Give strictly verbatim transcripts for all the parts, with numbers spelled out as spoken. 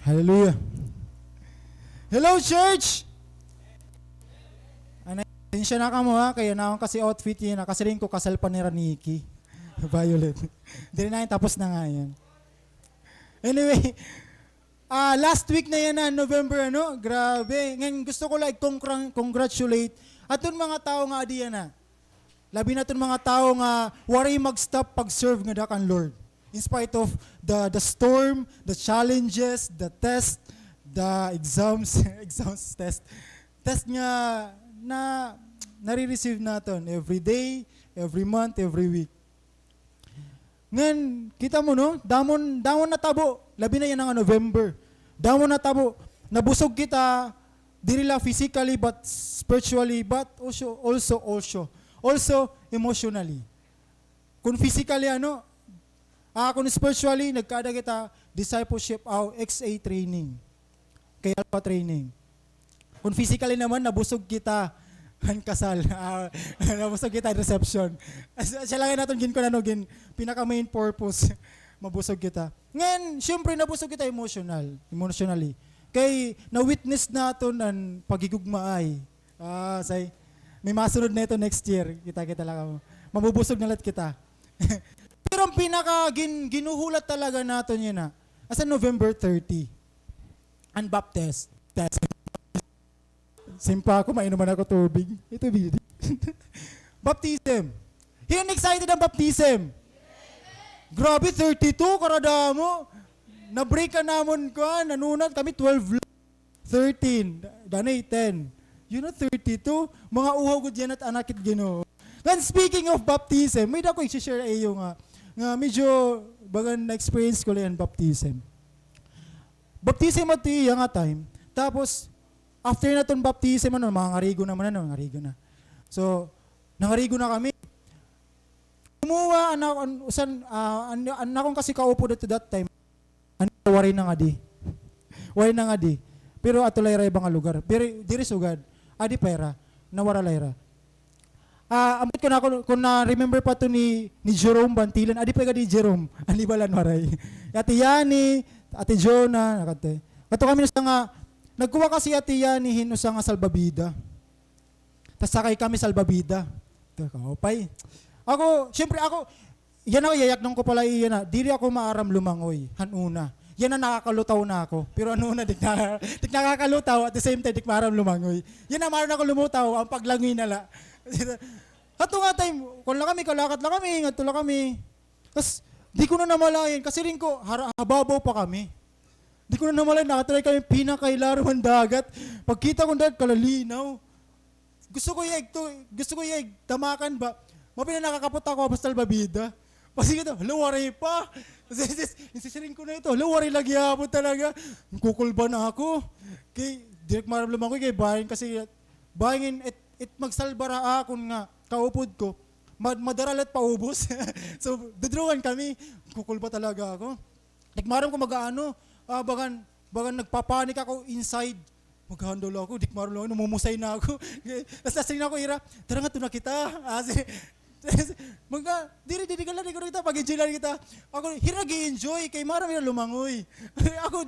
Hallelujah. Hello, church! Anay, pasensya na kamo, ha, kay an akon kasi outfit yana, nakasiring ko kasal pa nira Nikki. Violet. Diri na, tapos na nga yan. Anyway, ah, last week na yana, November, ano? Grabe. Ngan gusto ko, like, congr-, congratulate aton mga tawo nga adi yana. Labi na iton mga tawo nga waray mag-stop pag-serve ngada kan Lord. In spite of the, the storm, the challenges, the test, the exams, exams, test, test nga na, nare-receive naton every day, every month, every week. Ngan, kita mo, no? Damo, damo natabo. Labi na yana nga November. Damo natabo. Nabusog kita, diri la physically, but spiritually, but also, also, also, also emotionally. Kun physically, ano, ah, kun spiritually, nagkaada kita discipleship, aw, X A training. Kay Alpha training. Kun physically naman, nabusog kita han kasal. Ah, nabusog kita han reception. Siya la an aton gin-, kun ano, gin-, pinaka main purpose. Mabusog kita. Ngan, syempre, nabusog kita emotional, emotionally. Kay na-witness naton an paghigugmaay. Ah, say, may masunod na ito next year. Kita-kita la kamo. Mabubusog na la kita. Pero an pinaka gin-, ginhuhulat talaga naton yana, as a November thirty. An baptis-, test. Simpa ako, mainom man ako tubig. Ito, bidi. Baptism. Hin-o an excited han baptism? Grabe, thirty-two, karadamo. Na-break ka namon, kuan, nanunat kami, twelve la-, thirteen, da-, danay ten. Yana, thirty-two. Mga uhaw gud yana it anak it Ginoo. Ngan, speaking of baptism, may-ada ako i-share ha iyo nga, nga medyo bagan na-experience ko la an baptism. Baptism adto iya nga time. Tapos, after naton baptism, ano, mangangarigo naman, ano, mangangarigo na. So, nangarigo na kami. Kumuha, an, an, usan, ah, an, an akon kasi kaupod adto that time, an, waray nangadi. Waray nangadi. Pero adto la hira iba nga lugar. Pero diri sugad, adi pa hira, nawara la hira. Ah, ambot ko na, kun, kun na-remember pa to ni, ni Jerome Bantilan. Adi pa gad hi Jerome. An iba la an waray. Ate Yani, Ate Jonah, nakadto. Kadto kami usa nga, nagkuha kasi Ate Yani hin usa nga salbabida. Tas sakay kami salbabida. Ito, kaupay. Ako, syempre ako, yana, iyayaknon ko pa la iya na, diri ako maaram lumangoy, han una. Yana nakakalutaw na ako. Pero an una, di na, di nakakalutaw, at the same time, di maaram lumangoy. Yana maaram na ako lumutaw, an paglangoy na la. Hadto nga time, kuan la kami, kalakat la kami, ngadto la kami. Tas, di ko na namalayan, kasiring ko, hara-, hababaw pa kami. Di ko na namalayan, nakatry kami, pinakahilarom han dagat. Pagkita ko han dagat, kalalinaw. Gusto ko iya igtu-, gusto ko iya igtamakan ba. Mapinanakakapot ako, basta salbabida. Kasi ito, hala, waray pa. Insisiring ko na ito, hala, waray la gihapon talaga. Kukulba na ako. Kay, diri ko maaram lumangoy, kay bangin kasi, bangin it, it magsalba ra akon nga kaupod ko, ma-, madara la it paubos. So, dudrugan kami. Kukulba talaga ako. Di ko maaram kon mag-aano, ah, bagan, bagan nagpa-panic ako inside. Mag-handle ako, di ko maaram, namumusay na ako. Tas nasiring ako hira, "Tara, ngadto na kita." Ah, si-, mga, diri, diri ka la, diri ka la kita, mag-enjoy la kita. Ako, hira nag-e-enjoy, kay maaram hira lumangoy. Ako,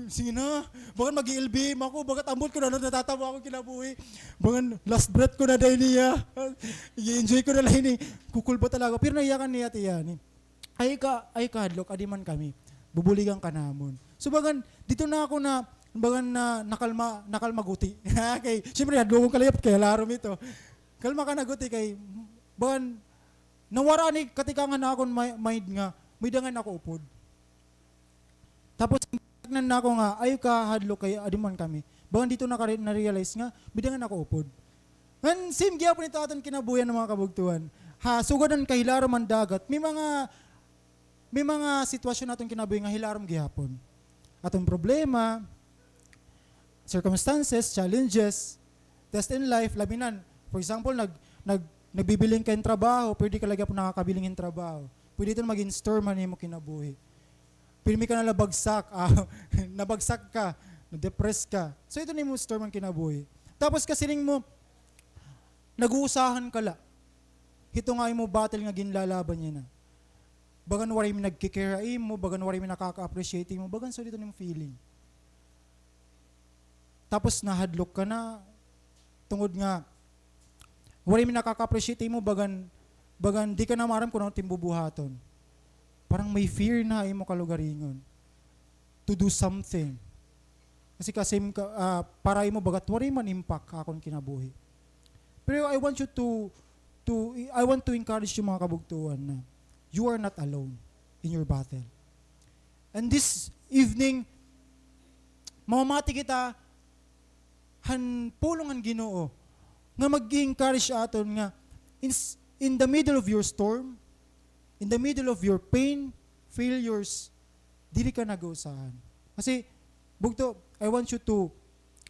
sige na, bagan mag-e-L B M ako, bagan ambot ko na, natatabo ako kinabuhi. Bagan last breath ko na dayon niya. I-enjoy ko na la ini. Kukulba talaga. Pero naiyakan niya, Ate Yani. Ayaw ka, ayaw ka hadlok, adi man kami. Bubuligan ka namon. So, bagan, didto na ako na, bagan na, nakalma, nakalma guti. Kay, syempre, hadlokon ka la gihap, kay hilarom ito. Kalma ka na guti, kay, bagan, nawara ni katikangan na akon mi-, mind nga, may-ada ngay-an ako upod. Tapos, gintaknan na ako nga, ayaw ka hadlok kay adi man kami. Bagan didto na ka-re-, na-realize nga, may-ada ngay-an ako upod. Ngan, same gihapon ito aton kinabuhi, mga kabugtoan. Ha, sugad han kahilarom han dagat, may mga, may mga sitwasyon aton kinabuhi nga hilarom gihapon. Aton problema, circumstances, challenges, test in life, labi na, for example, nag-, nag-, nagbibiling ka hin trabaho, pero di ka la gihapon nakakabiling hin trabaho. Pwede ito maging storm han imo kinabuhi. Pirmi ka na nabagsak, ah, nabagsak ka, na-depress ka. So, ito na imo storm han kinabuhi. Tapos, kasiring mo, nag-uusahan ka la. Hito nga imo battle nga ginlalaban yana. Bagan waray may nagki-care ha imo, bagan waray may nakaka-appreciate ha imo, bagan so didto an imo feeling. Tapos nahadlok ka na, tungod nga, waray man nakaka-appreciate imo, bagan, bagan di ka na maaram kon ano it imo bubuhaton. Parang may fear na imo kalugaringon to do something. Kasi kasim ka, ah, para imo bagat waray man impact ha akon kinabuhi. Pero I want you to, to, I want to encourage you, mga kabugtuan, na you are not alone in your battle. And this evening, mamamati kita han pulong han Ginoo nga mag-encourage aton nga in, in the middle of your storm, in the middle of your pain, failures, diri ka nag-uusahan. Kasi, bugto, I want you to,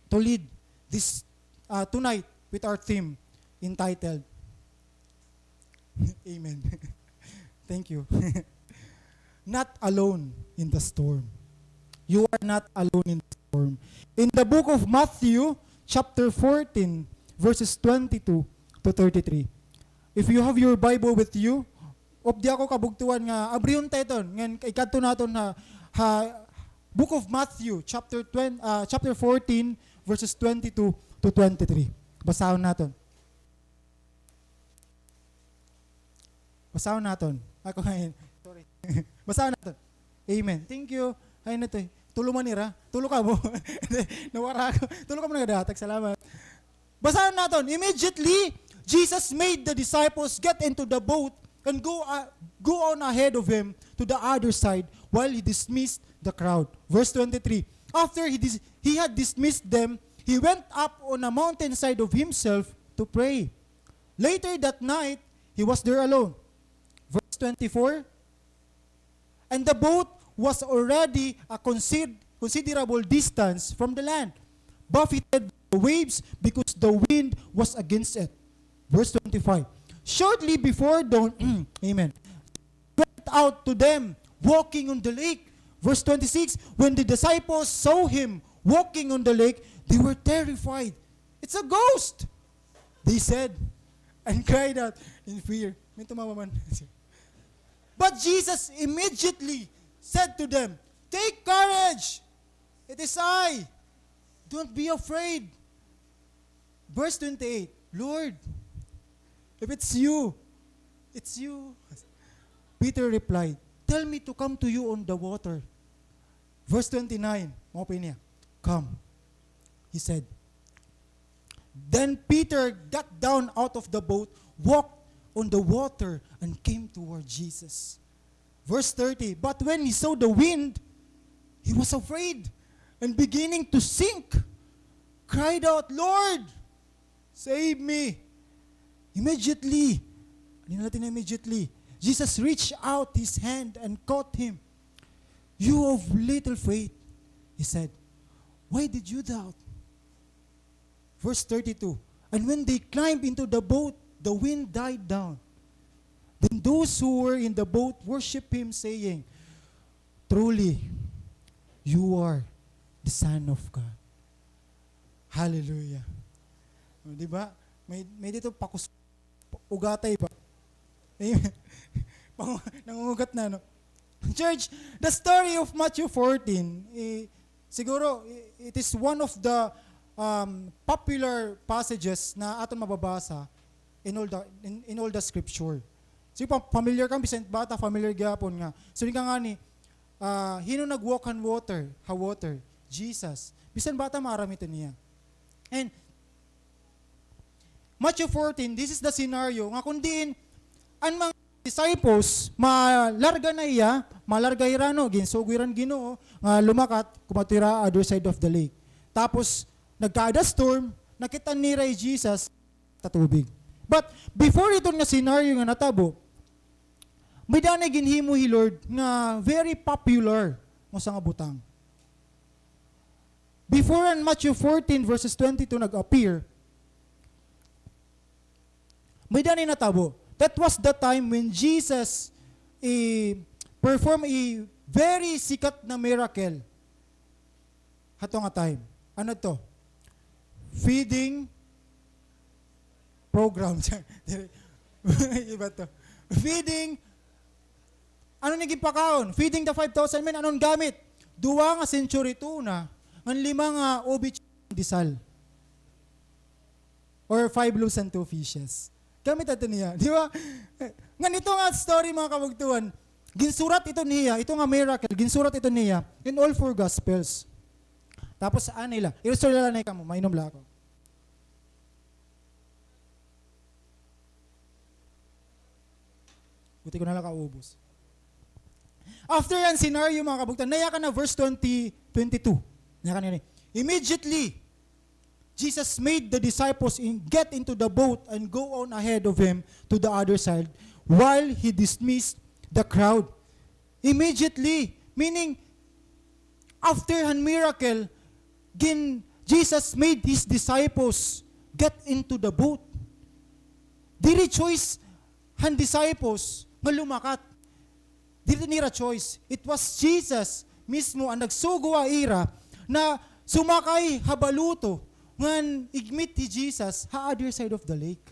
to lead this, uh, tonight with our theme entitled Amen. Thank you. Not alone in the storm. You are not alone in the storm. In the book of Matthew, chapter fourteen, verses twenty-two to thirty-three. If you have your Bible with you, updi ako kabugtuan nga abrihon ta iton, ngan ikadto naton ha, ha book of Matthew, chapter twenty, ah, chapter fourteen, verses twenty-two to twenty-three. Basahon naton. Basahon naton. Ako ngayon. Sorry. Basahon naton. Amen. Thank you. Ay na to eh. Tulo man nira. Tulo ka mo. Nawara ako. Tulo ka mo nagadatag. Salamat. Basahon naton. Immediately, Jesus made the disciples get into the boat and go, uh, go on ahead of him to the other side while he dismissed the crowd. Verse twenty-three. After he dis-, he had dismissed them, he went up on a mountainside of himself to pray. Later that night, he was there alone. Verse twenty-four, and the boat was already a consid-, considerable distance from the land, buffeted by the waves because the wind was against it. Verse twenty-five, shortly before dawn, amen, went out to them, walking on the lake. Verse twenty-six, when the disciples saw him walking on the lake, they were terrified. It's a ghost, they said, and cried out in fear. May tumawa man. But Jesus immediately said to them, take courage. It is I. Don't be afraid. Verse twenty-eight, Lord, if it's you, it's you. Peter replied, tell me to come to you on the water. Verse twenty-nine, mao pa niya, come, he said. Then Peter got down out of the boat, walked on the water, and came toward Jesus. Verse thirty, but when he saw the wind, he was afraid and beginning to sink, cried out, Lord, save me. Immediately, ano natin immediately? Jesus reached out his hand and caught him. You of little faith, he said, why did you doubt? Verse thirty-two, and when they climbed into the boat, the wind died down. Then those who were in the boat worshiped him, saying, truly, you are the Son of God. Hallelujah. O, di ba? May, may dito pakus-, ugatay ba? Amen. Pangu-, nangungugat na, no? Church, the story of Matthew fourteen, eh, siguro, i-, it is one of the, um, popular passages na aton mababasa in all the, in, in all the scripture. So, pa-, familiar ka, bisan bata, familiar gihapon nga. So, di ka ngani, ah, hin-o nag-walk han water, ha water? Jesus. Bisan bata, maaram ito niya. And Matthew fourteen, this is the scenario nga kon diin an mga disciples, malarga na hiya, malarga hira, no, ginsugo hira han Ginoo nga lumakat, kumadto hira other side of the lake. Tapos, nagkaada storm, nakit-an nira hi Jesus ha tubig. But before iton nga scenario nga natabo, may-ada anay ginhimo hi Lord nga very popular nga usa nga butang. Before an Matthew fourteen verses twenty-two nag-appear, may-ada anay natabo. That was the time when Jesus, eh, perform a very sikat na miracle. Hato nga time. Ano to? Feeding program. Iba to. Feeding, ano an ginpakaon? Feeding the five thousand men. Ano an gamit? Duha nga century tuna, ngan lima nga ube Dessal. Or five loaves and two fishes. Gamit ato niya, di ba? Ngan ito nga story, mga kabugtuan, ginsurat ito niya, ito nga miracle, ginsurat ito niya in all four gospels. Tapos, ano nila? I-restore nila na kamo, mainom la ako. Buti ko na lang kaubos. After an scenario, mga kabugtan, nayakan na verse twenty, twenty-two. Nayakan na ni. Immediately, Jesus made the disciples in, get into the boat and go on ahead of him to the other side while he dismissed the crowd. Immediately, meaning, after han miracle, gin-, Jesus made his disciples get into the boat. Diri choice han disciples nga lumakat. Diri nira choice. It was Jesus mismo an nagsugo ha ira na sumakay ha baluto ngan igmit hi Jesus ha other side of the lake.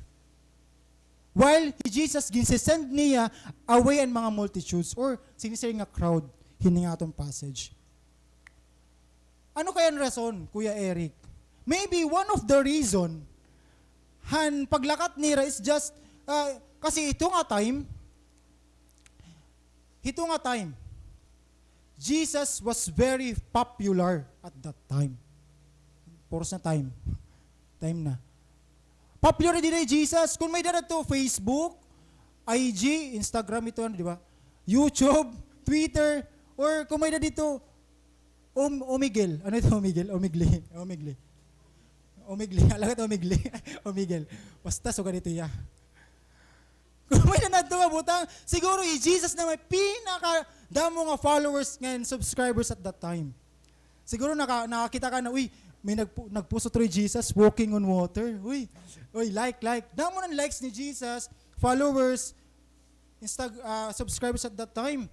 While hi Jesus, ginsesend niya away an mga multitudes or sinisiring nga crowd hini nga aton passage. Ano kaya an rason, Kuya Eric? Maybe one of the reason han paglakat nira is just, ah, kasi ito nga time, ito nga time, Jesus was very popular at that time. Puros na time. Time na. Popular diri Jesus. Kung may-ada ito Facebook, I G, Instagram ito, ano, di ba? YouTube, Twitter, or kung may-ada dito, Om-, Omegle. Ano ito, Omegle? Omegle. Omegle. Omegle. Alagad Omegle. Omegle. Basta, sugad ito, ya. Kung may-ada ito nga butang, siguro hi Jesus na may pinakadamo nga followers ngan subscribers at that time. Siguro naka-, nakakita ka na, "Uy, may nagpo-, nagpost ito ni Jesus, walking on water." Uy, uy, like, like. Damo na an likes ni Jesus, followers, Insta-, ah, subscribers at that time.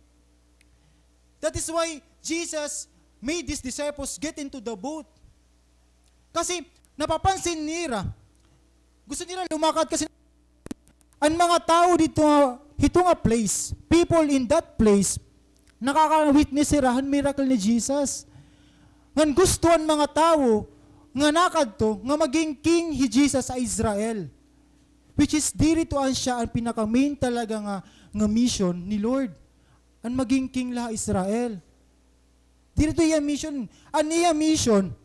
That is why Jesus made his disciples get into the boat. Kasi napapansin nira, gusto nira lumakad kasi an mga tawo dito nga, hito nga place, people in that place, nakaka-witness sira han miracle ni Jesus. Ngan gusto an mga tawo nga nakadto nga maging king hi Jesus sa Israel. Which is, diri to an siya an pinaka-main talaga nga, nga mission ni Lord. An maging king la ha Israel. Diri to iya mission. An iya mission,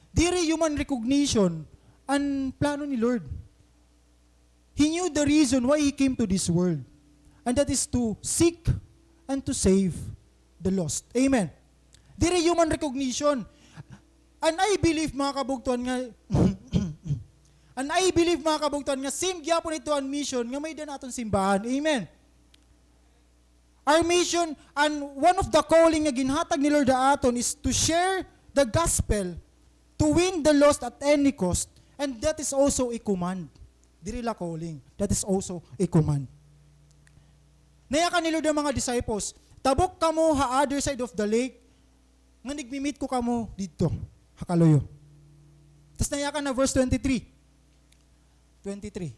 diri human recognition an plano ni Lord. He knew the reason why he came to this world. And that is to seek and to save the lost. Amen. Diri human recognition. And I believe, mga kabugtuan, nga, and I believe, mga kabugtuan, nga same gyapon ito an mission nga may-ada naton simbahan. Amen. Our mission and one of the calling nga ginhatag ni Lord ha aton is to share the gospel, to win the lost at any cost, and that is also a command. Diri la calling, that is also a command. Nayakan ni Lord an mga disciples, "Tabok kamo ha other side of the lake, ngan igmi-meet ko kamo didto ha kaluyo." Tas nayakan na verse twenty-three. Twenty-three.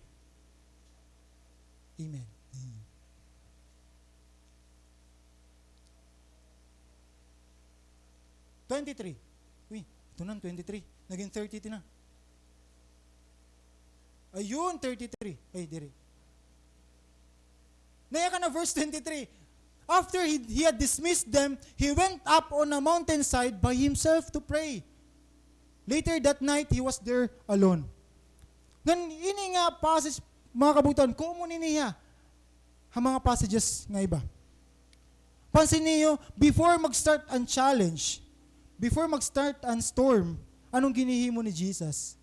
Amen. Twenty-three. Uy, ito na, twenty-three. Naging thirty-three na. Ayun, thirty-three. Ay, diri. Nayakan na verse twenty-three. After he, he had dismissed them, he went up on a mountainside by himself to pray. Later that night, he was there alone. Ngan ini nga passage, mga kabugtuan, common ini ha, ha mga passages nga iba. Pansin niyo, before mag-start an challenge, before mag-start an storm, anong ginhihimo ni Jesus?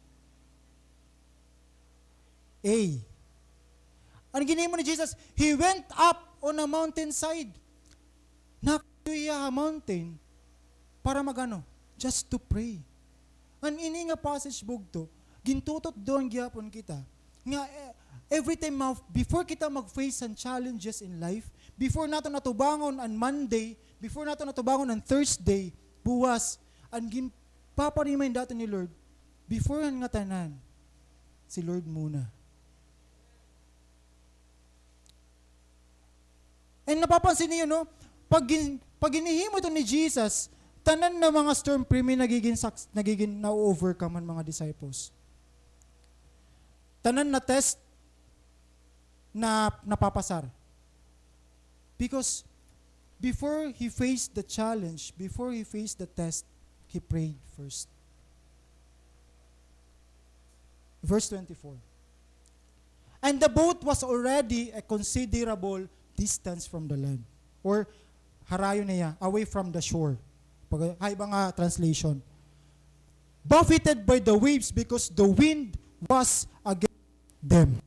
A. An ginhimo ni Jesus, he went up on a mountainside. Nakadto hiya ha mountain para mag-ano? Just to pray. An ini nga passage bugto, gintututdoan gihapon kita nga, eh, every time ma-, before kita mag-face an challenges in life, before naton atubangon an Monday, before naton atubangon an Thursday, buwas, an ginpapa-remind naton ni Lord, before an ngatanan, si Lord muna. And napapansin niyo, no? Pag gin-, pag ginhihimo ito ni Jesus, Tanan na mga storm, pirmi nagigin saks-, nagigin na-overcome an mga disciples. Tanan na test na napapasar. Because before he faced the challenge, before he faced the test, he prayed first. Verse twenty-four. And the boat was already a considerable distance from the land. Or, harayo niya, away from the shore. Pag, ha iba nga translation. Buffeted by the waves because the wind was against them.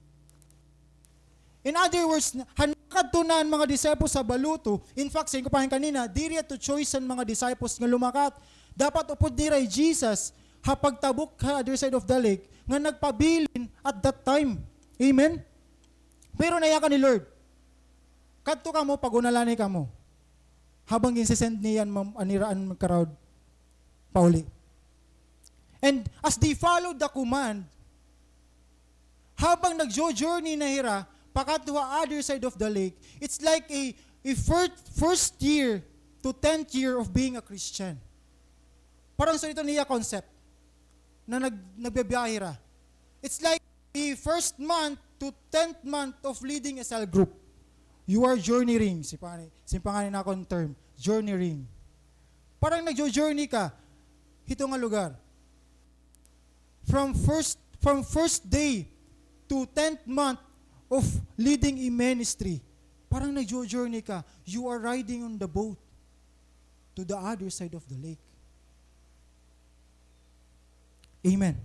In other words, han nakadto na an mga disciples ha baluto. In fact, siring ko pa hin kanina, diri ito choice han mga disciples nga lumakat. Dapat upod nira hi Jesus, ha pagtabok ha other side of the lake, nga nagpabilin at that time. Amen? Pero nayakan ni Lord, "Kadto kamo, pag-una la ini kamo." Habang ginsesend niya an mam-, an ira an crowd pauli. And as they followed the command, habang nagjo-journey na hira, pakadto ha other side of the lake, it's like a, a fir-, first year to tenth year of being a Christian. Parang so ito niya concept na nag-, nagbibiyahe hira. It's like the first month to tenth month of leading a cell group. You are journeying. Siring pa ngani, siring pa ngani an akon term, journeying. Parang nagjo-journey ka hito nga lugar. From first, from first day to tenth month of leading a ministry, parang nagjo-journey ka. You are riding on the boat to the other side of the lake. Amen.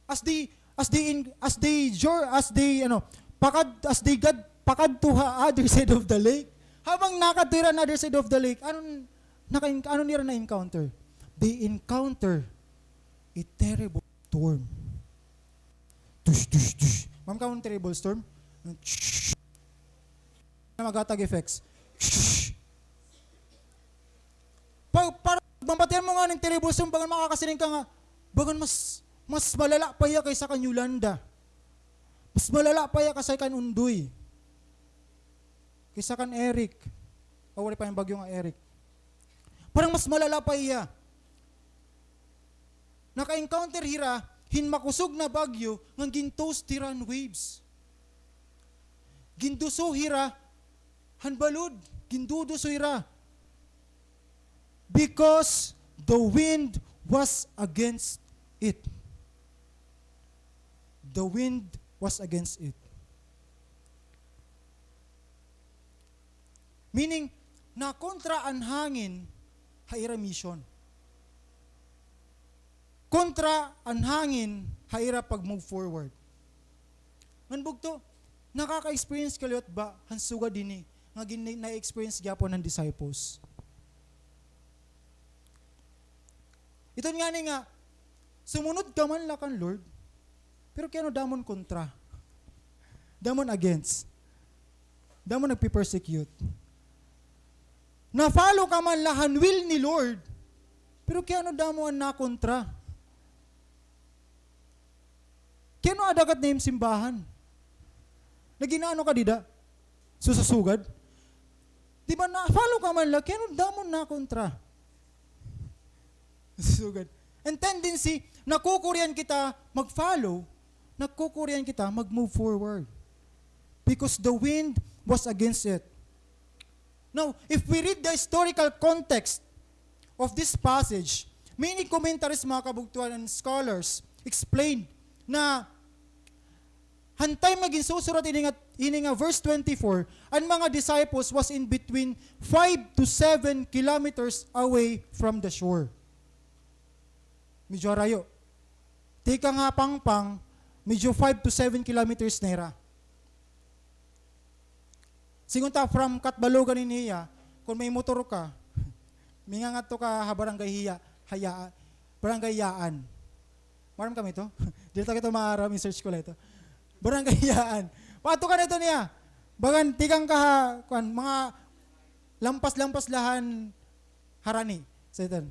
As they, as they in, as they jor-, as they, ano, pakad-, as they gad-, pakadto ha other side of the lake. Habang nakadto hira an other side of the lake, ano, naka-, ano nira na-encounter? They encounter a terrible storm. Dush, dush, dush. Ma'am, ka an terrible storm? Shh. Na mag-atag effects. Shh. Pa-, para mabatian mo ngani an terrible storm, bagan makakasiring ka nga, bagan mas, mas malala pa hiya kaysa kan Yolanda. Mas malala pa hiya kaysa kan Ondoy. Kaysa kan Eric. O, waray pa hin bagyo nga Eric. Parang mas malala pa hiya. Naka-encounter hira hin makusog na bagyo ngan gin-toast hira han waves. Ginduso hira han balod, ginduduso hira. Because the wind was against it. The wind was against it. Meaning, nakontra an hangin ha ira mission. Kontra an hangin ha ira pag-move forward. Ngan bugto, nakaka-experience ka liwat ba han sugad hini nga gin-, na-experience gihapon han disciples? Iton ngani nga, sumunod ka man la kan Lord, pero kay ano damo an kontra? Damo an against. Damo an nagpe-persecute. Na-follow ka man la han will ni Lord, pero kay ano damo an nakontra? Kay ano aada ka ha imo simbahan? Nag-inaano ka dida? Susugad? Di ba na-follow ka man la, kay ano damo nakontra? Susugad. An tendency, nakukurian kita mag-follow, nakukurian kita mag-move forward. Because the wind was against it. Now, if we read the historical context of this passage, many commentaries, mga kabugtuan, and scholars explain na han time nga ginsusurat ini nga, ini nga verse twenty-four, an mga disciples was in between five to seven kilometers away from the shore. Medyo harayo. Tikang ha Pangpang, medyo five to seven kilometers na hira. Siring unta from Catbalogan ini hiya, kon may motor ka, mingangadto ka ha Barangay Hiya-, Haya-, Barangay Yaan. Maaram kamo ito? Diri ta kay ito maaram, i-search ko la ito. Barangay Yaan. Paadto ka na ito niya. Bagan, tikang ka ha, kuan, mga lampas-lampas la han harani. Sa iton.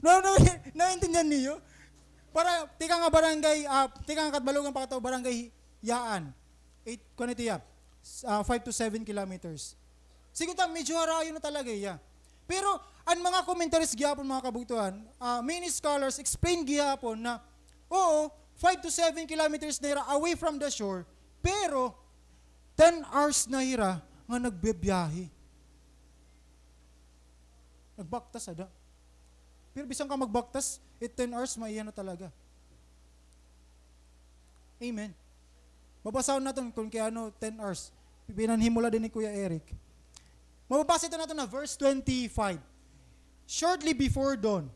No, no, naintindihan niyo? Para, tikang nga barangay, ah, tikang nga Catbalogan pakadto barangay Yaan. Eight, kuan ito ya. ah, five to seven kilometers. Siring unta, medyo harayo na talaga hiya. Pero an mga commentaries gihapon, mga kabugtoan, ah, many scholars explain gihapon na, oo, five to seven kilometers na hira away from the shore, pero ten hours na hira nga nagbibiyahe. Nagbaktas ada. Pero bisan ka magbaktas, it ten hours, maiha na talaga. Amen. Mabasahon naton kon kay ano ten hours. Pinanhimula dinhi ni Kuya Eric. Mababasa ito naton ha verse twenty-five. Shortly before dawn.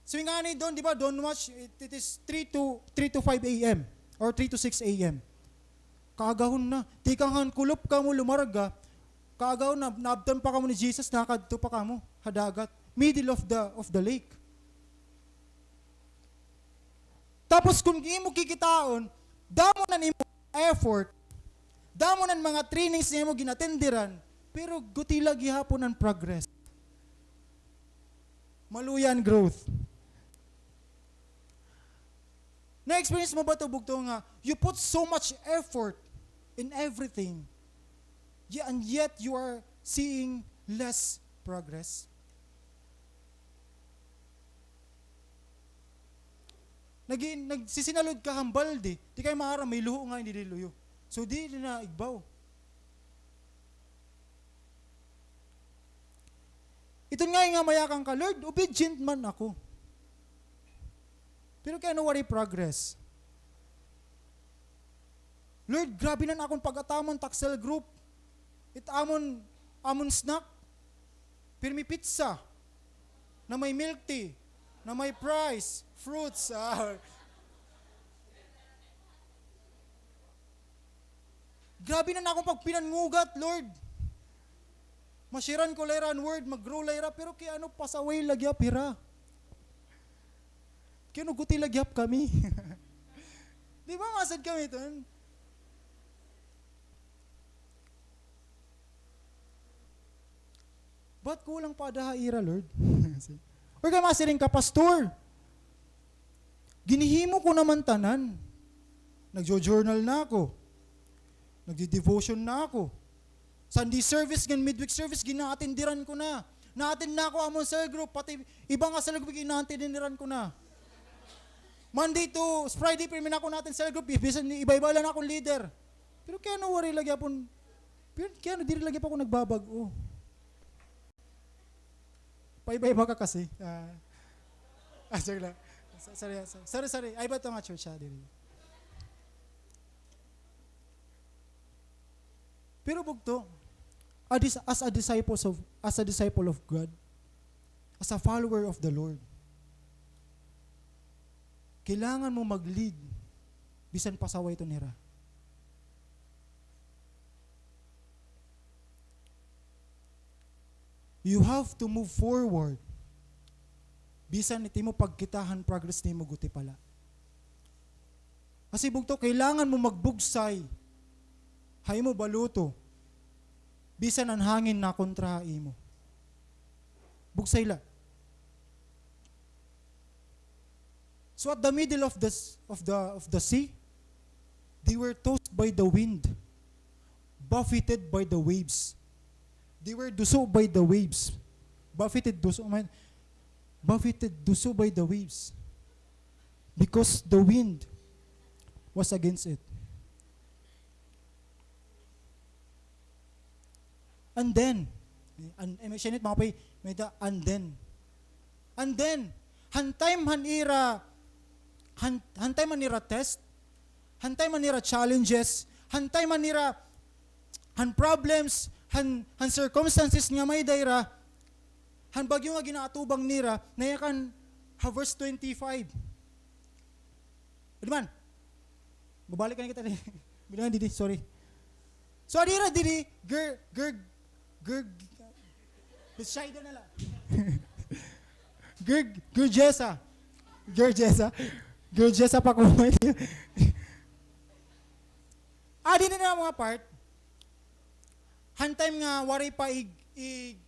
So, ngani dawn, di ba, dawn watch, it, it is three to, three to five a m or three to six a m. Kaagahon na. Tikang han kulop kamo lumarga, kaagahon na, naabtan pa kamo ni Jesus, nakadto pa kamo ha dagat, middle of the, of the lake. Tapos kon imo kikitaon, damo na an imo effort, damo na an mga trainings nga imo gin-attenderan, pero guti la gihapon an progress. Maluya an growth. Na-experience mo ba ito, bugto, nga you put so much effort in everything, y-, and yet you are seeing less progress? Nagi-, nagsisinalod ka han balde, di kay maaram, may luho nga hindi luyo. So, di na igbaw. Iton nga nga mayakan ka, "Lord, obedient man ako. Pero kay ano waray progress? Lord, grabe na an akon pag-atamon, tak cell group. It amon, amon snack, pirmi pizza, na may milk tea, na may fries, fruits." Ah. Grabe na an akon pagpinangugat, Lord. Ma-share-an ko la hira an word, mag-grow la hira, pero kay ano, pasaway la gihap hira. Kay ano, guti la gihap kami. Di ba, masad kami iton? Ba't kulang pa ada ha ira, Lord? Or kay masiring ka, "Pastor, ginhihimo ko naman tanan. Nagjo-journal na ako. Nagde-devotion na ako. Sunday service ngan midweek service, gina-attenderan ko na. Na-attend na ako amon cell group, pati iba nga cell group, gina-attenderan ko na. Monday to Friday, pirmi na ako na-attend cell group, bisan iba-iba la an akon leader." Pero kay ano waray la gihapon, pero kay ano diri la gihap ako nagbabag-o. Paiba-iba ka kasi. Ah. Ah, joke lang. Sa-, sorry, sorry, sorry, sorry. Ay, iba ito nga church, ha, diri. Pero bugto, a dis-, as a disciples of, as a disciple of God, as a follower of the Lord, kailangan mo mag-lead bisan pasaway iton hira. You have to move forward. Bisan it imo pagkita han progress nimo guti pa la. Kasi bugto, kailangan mo magbugsay ha imo baluto. Bisan an hangin nakontra ha imo. Bugsay la. So at the middle of the s-, of the, of the sea, they were tossed by the wind, buffeted by the waves. They were duso by the waves. Buffeted, duso, man, buffeted, duso by the waves. Because the wind was against it. And then, an-, eh, may siya nit, mga pay, may ta-, and then. And then, han time han ira, han, han time han ira test, han time han ira challenges, han time han ira, han problems, han, han circumstances nga may-ada ira, han bagyo nga ginaatubang nira, nayakan ha verse twenty-five. Di man. Mabalik na kita diri. Bilangan didi, sorry. So, adi ra didi, Ger-, Ger-, Ger-, Bethsaida na la. Ger-, Gergesa. Gergesa. Gergesa pa ko. Adi na nga mga part. Han time nga waray pa ig-, ig-,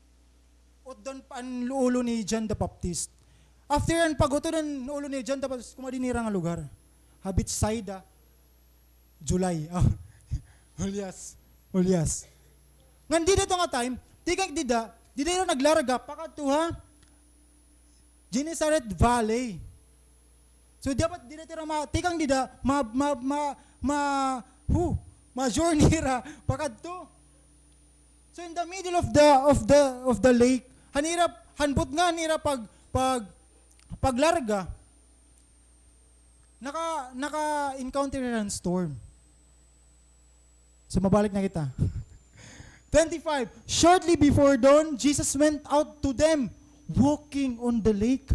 utdon pa an ulo ni John the Baptist. After an pag-utod an ulo ni John the Baptist, kumadi nira nga lugar. Ha Bethsaida. July. Oh. Hulyas. Hulyas. Ngan dida ito nga time, tikang dida, dida ira naglarga pakadto ha Gennesaret Valley. So, dapat dida ira ma-, tikang dida, ma-, ma-, ma-, ma-, hu, ma-journey ira pakadto. So, in the middle of the, of the, of the lake, han ira, han butnga han ira pag, pag, paglarga, naka, naka-encounter hira hin storm. So, mabalik na kita. Twenty-five, shortly before dawn, Jesus went out to them, walking on the lake.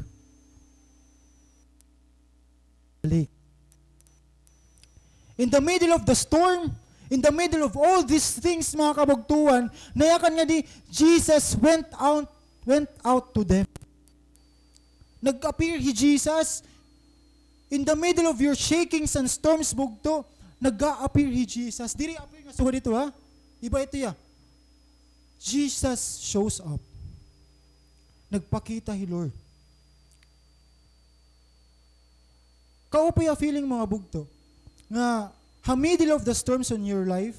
Lake. In the middle of the storm, in the middle of all these things, mga kabugtoan, nayakan nga di, Jesus went out, went out to them. Nag-appear hi Jesus in the middle of your shakings and storms, bugto. Nag-a-appear hi Jesus. Diri appear nga sugad ito, ha? Iba ito, ya. Jesus shows up. Nagpakita hi Lord. Kaupay ha feeling, mga bugto, nga ha middle of the storms on your life,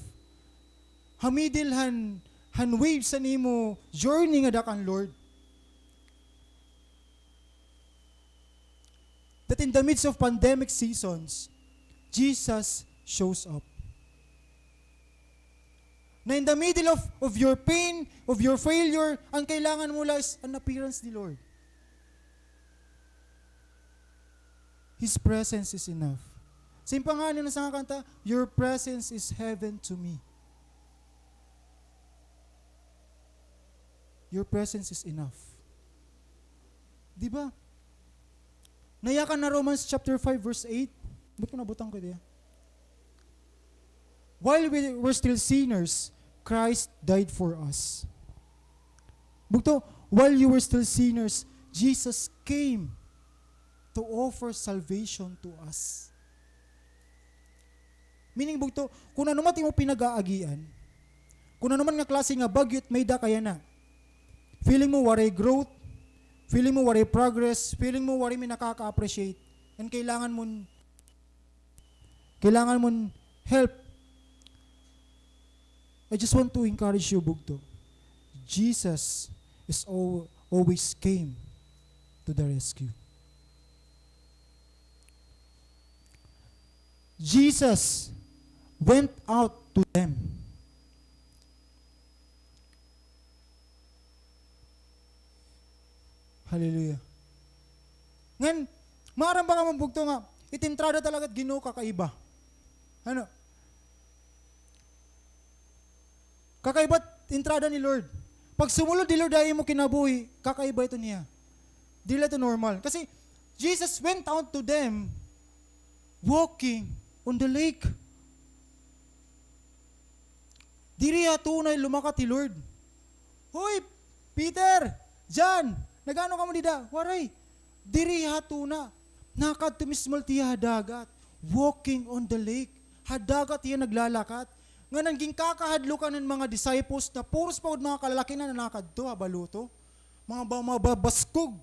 ha middle han, han waves han imo journey ngada kan Lord, that in the midst of pandemic seasons, Jesus shows up. Na in the middle of, of your pain, of your failure, an kailangan mo la is an appearance ni Lord. His presence is enough. Sa ing pangani na sa nga kanta, "Your presence is heaven to me." Your presence is enough. Di ba? Nayakan na Romans chapter five, verse eight. Ba't ko nabutang ko diya? "While we were still sinners, Christ died for us." Bugto, while you were still sinners, Jesus came to offer salvation to us. Meaning, bugto, kun ano man it imo pinag-aagian, kun ano man nga klase nga bagyo it may-ada ka yana, feeling mo waray growth, feeling mo waray progress, feeling mo waray may nakaka-appreciate, and kailangan mo, kailangan mo help. I just want to encourage you, bugto. Jesus is al-, always came to the rescue. Jesus went out to them. Hallelujah. Ngan, maaram ba kamo, bugto, nga it entrada talaga hit Ginoo kakaiba? Ano? Kakaiba it entrada ni Lord. Pag sumulod hi Lord ha imo kinabuhi, kakaiba ito niya. Diri la ito normal. Kasi, Jesus went out to them walking on the lake. Diri ha tunay lumakat hi Lord. "Hoy, Peter, John, nag-ano kamo dida?" Waray. Diri ha tuna. Nakadto mismo la hiya ha dagat. Walking on the lake. Ha dagat hiya naglalakat. Ngan an ginkakahadlukan han mga disciples na puros pa gud mga kalalaki na nakadto ha baluto. Mga ba-, mga ba-, baskog.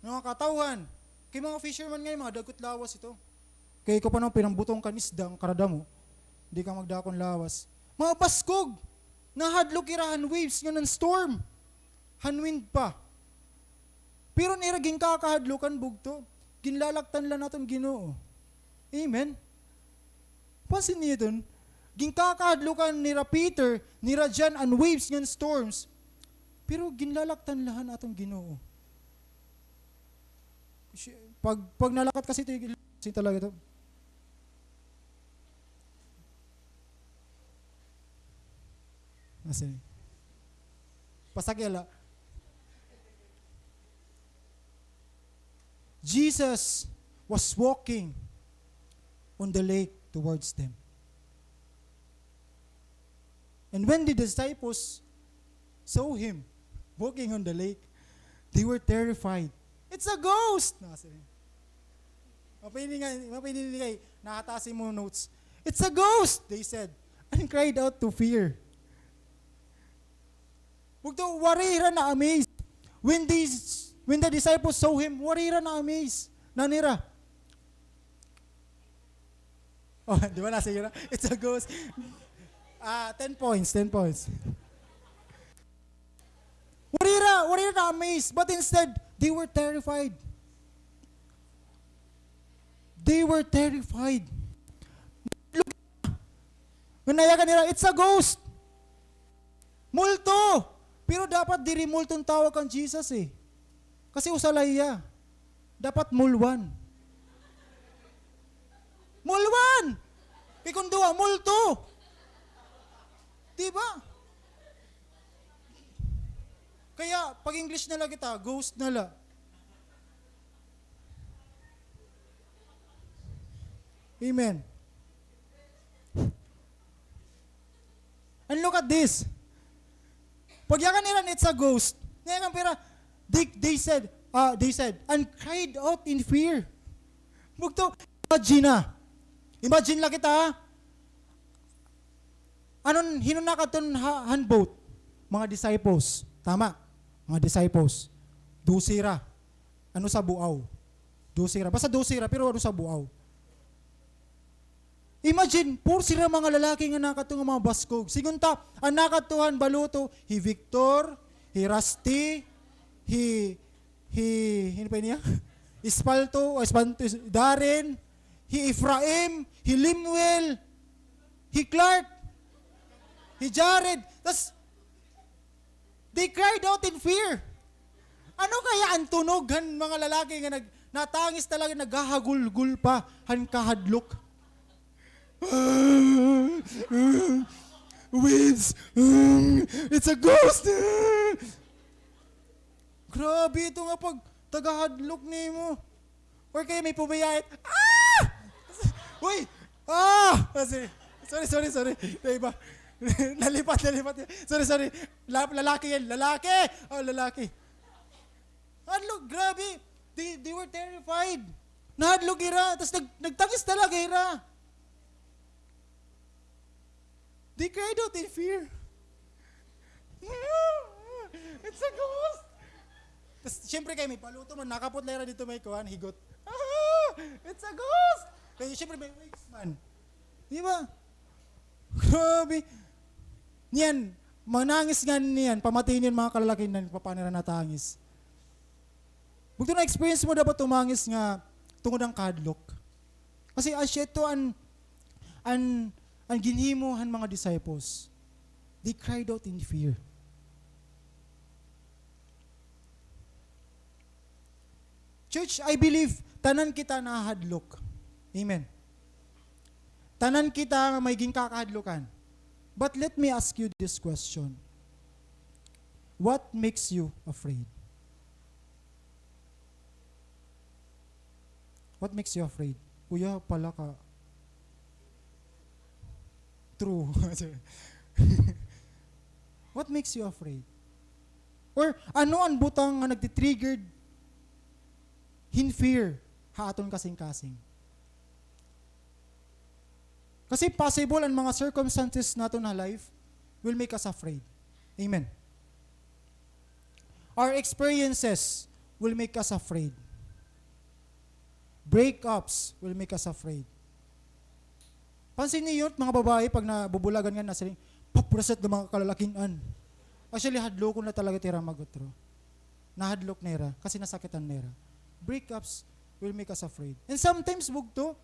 Mga katawhan. Kay mga fisherman ngay-an, mga dagko it lawas ito. Kay ikaw pa naman, pinambutong ka hin isda, an karada mo, di ka magdakon lawas. Mga baskog, nahadlok ira han waves ngan han storm, han wind pa. Pero an ira ginkakahadlokan, bugto, ginlalaktan la han aton Ginoo. Amen? Pansin niyo iton, ginkakahadlokan nira Peter, nira John, an waves ngan storms, pero ginlalaktan la han aton Ginoo. Si-, pag, pag nalakat kasi ito, sin talaga ito. Nasa ni? Pasakya la. Jesus was walking on the lake towards them. And when the disciples saw him walking on the lake, they were terrified. "It's a ghost!" Nasa ni? Mapili nga, mapili nga kay nakatasi mo notes. "It's a ghost!" they said, and cried out to fear. Bugto, waray hira na-amaze. When these, when the disciples saw him, waray hira na-amaze. Nanira, Oh, di ba nasiring na? It's a ghost. Ah, ten points, ten points. Waray hira, waray hira na-amaze, but instead, they were terrified. They were terrified. Nga nayakan nira, "It's a ghost. Multo." Pero dapat diri multo an tawag kan Jesus, eh. Kasi usa la hiya. Dapat mulwan. Mulwan! Kay kon duha, multo. Di ba? Kaya, pag-English na la kita, ghost na la. Amen. And look at this. Pagyakan nira, "It's a ghost." Nayakan pa hira, they, they said, ah, they said, "and cried out in fear." Bugto, imagine na. Imagine la kita, ha? Anon, hin-o nakadto ha, han boat? Mga disciples. Tama. Mga disciples. Dose hira. Ano sa buaw? Dose hira. Basta dose hira, pero ano sa buaw? Imagine, puro sira mga lalaki nga nakadto nga mga baskog. Sigon ta, an nakadto han baluto, hi Victor, hi Rusty, hi, hi, hin-o pa niya? Espalto, o Espanto, Darren, hi Ephraim, hi Lemuel, hi Clark, hi Jared. Tas, they cried out in fear. Ano kaya an tunog han mga lalaki nga nag-, natangis talaga, naghahagulgol pa han kahadlok? Waves, it's a ghost! Grabe ito nga pagtagahadlok nimo. Or kaya may pumiyait. Ah! Uy! Ah! Ah, sorry. Sorry, sorry, sorry. May iba. Nalipat, nalipat. Sorry, sorry. La-, lalaki yan, lalaki! Oh, lalaki. Hadlok, grabe. They, they were terrified. Nahadlok hira, tas nag-, nagtangis talaga hira. They cried out in fear. It's a ghost! Tas, siyempre, kay may paluto man, nakapot la hira didto may kuan, higot. It's a ghost! Kay, siyempre, may wigs man. Di ba? Grabe. Niyan, manangis nga niyan, pamati niyan mga kalalakihan, paano hira natangis. Bugto, na-experience mo dapat tumangis nga tungod han kahadlok? Kasi asya ito an, an, an ginhimo han mga disciples. They cried out in fear. Church, I believe, tanan kita nahahadlok. Amen. Tanan kita may ginkakahadlokan. But let me ask you this question. What makes you afraid? What makes you afraid? Kuya, pala ka. True. What makes you afraid? Or ano an butang nga nagtitriggered hin fear ha aton kasingkasing? Kasi possible an mga circumstances naton ha life will make us afraid. Amen. Our experiences will make us afraid. Breakups will make us afraid. Pansin niyo, mga babae, pag nabubulagan nga, nasiring, "Papreset ng mga kalalakihan." Actually, hadlokon na talaga ito hira mag-utro. Nahadlok na hira kasi nasakitan na hira. Breakups will make us afraid. And sometimes, bugto,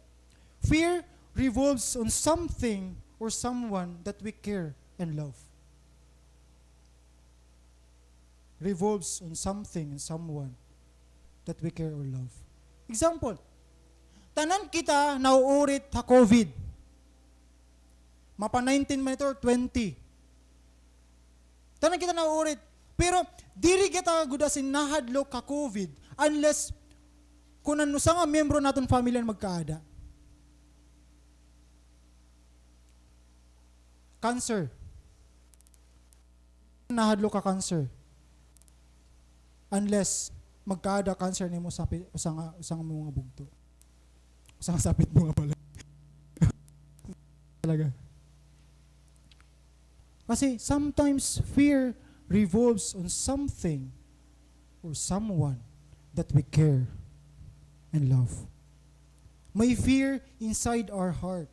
fear revolves on something or someone that we care and love. Revolves on something and someone that we care or love. Example, tanan kita nauurit ha COVID. Mapa nineteen man ito or twenty. Tanan kita nauurit. Pero diri kita gud as in nahadlok ha COVID unless kun an usa nga miyembro naton family an magkaada. Cancer. Nahadlok ka cancer. Unless magkaada cancer nimo sa pi-, usa nga, usa nga mga bugto. Usa nga sapit mo nga pala. Talaga. Kasi sometimes fear revolves on something or someone that we care and love. May fear inside our heart.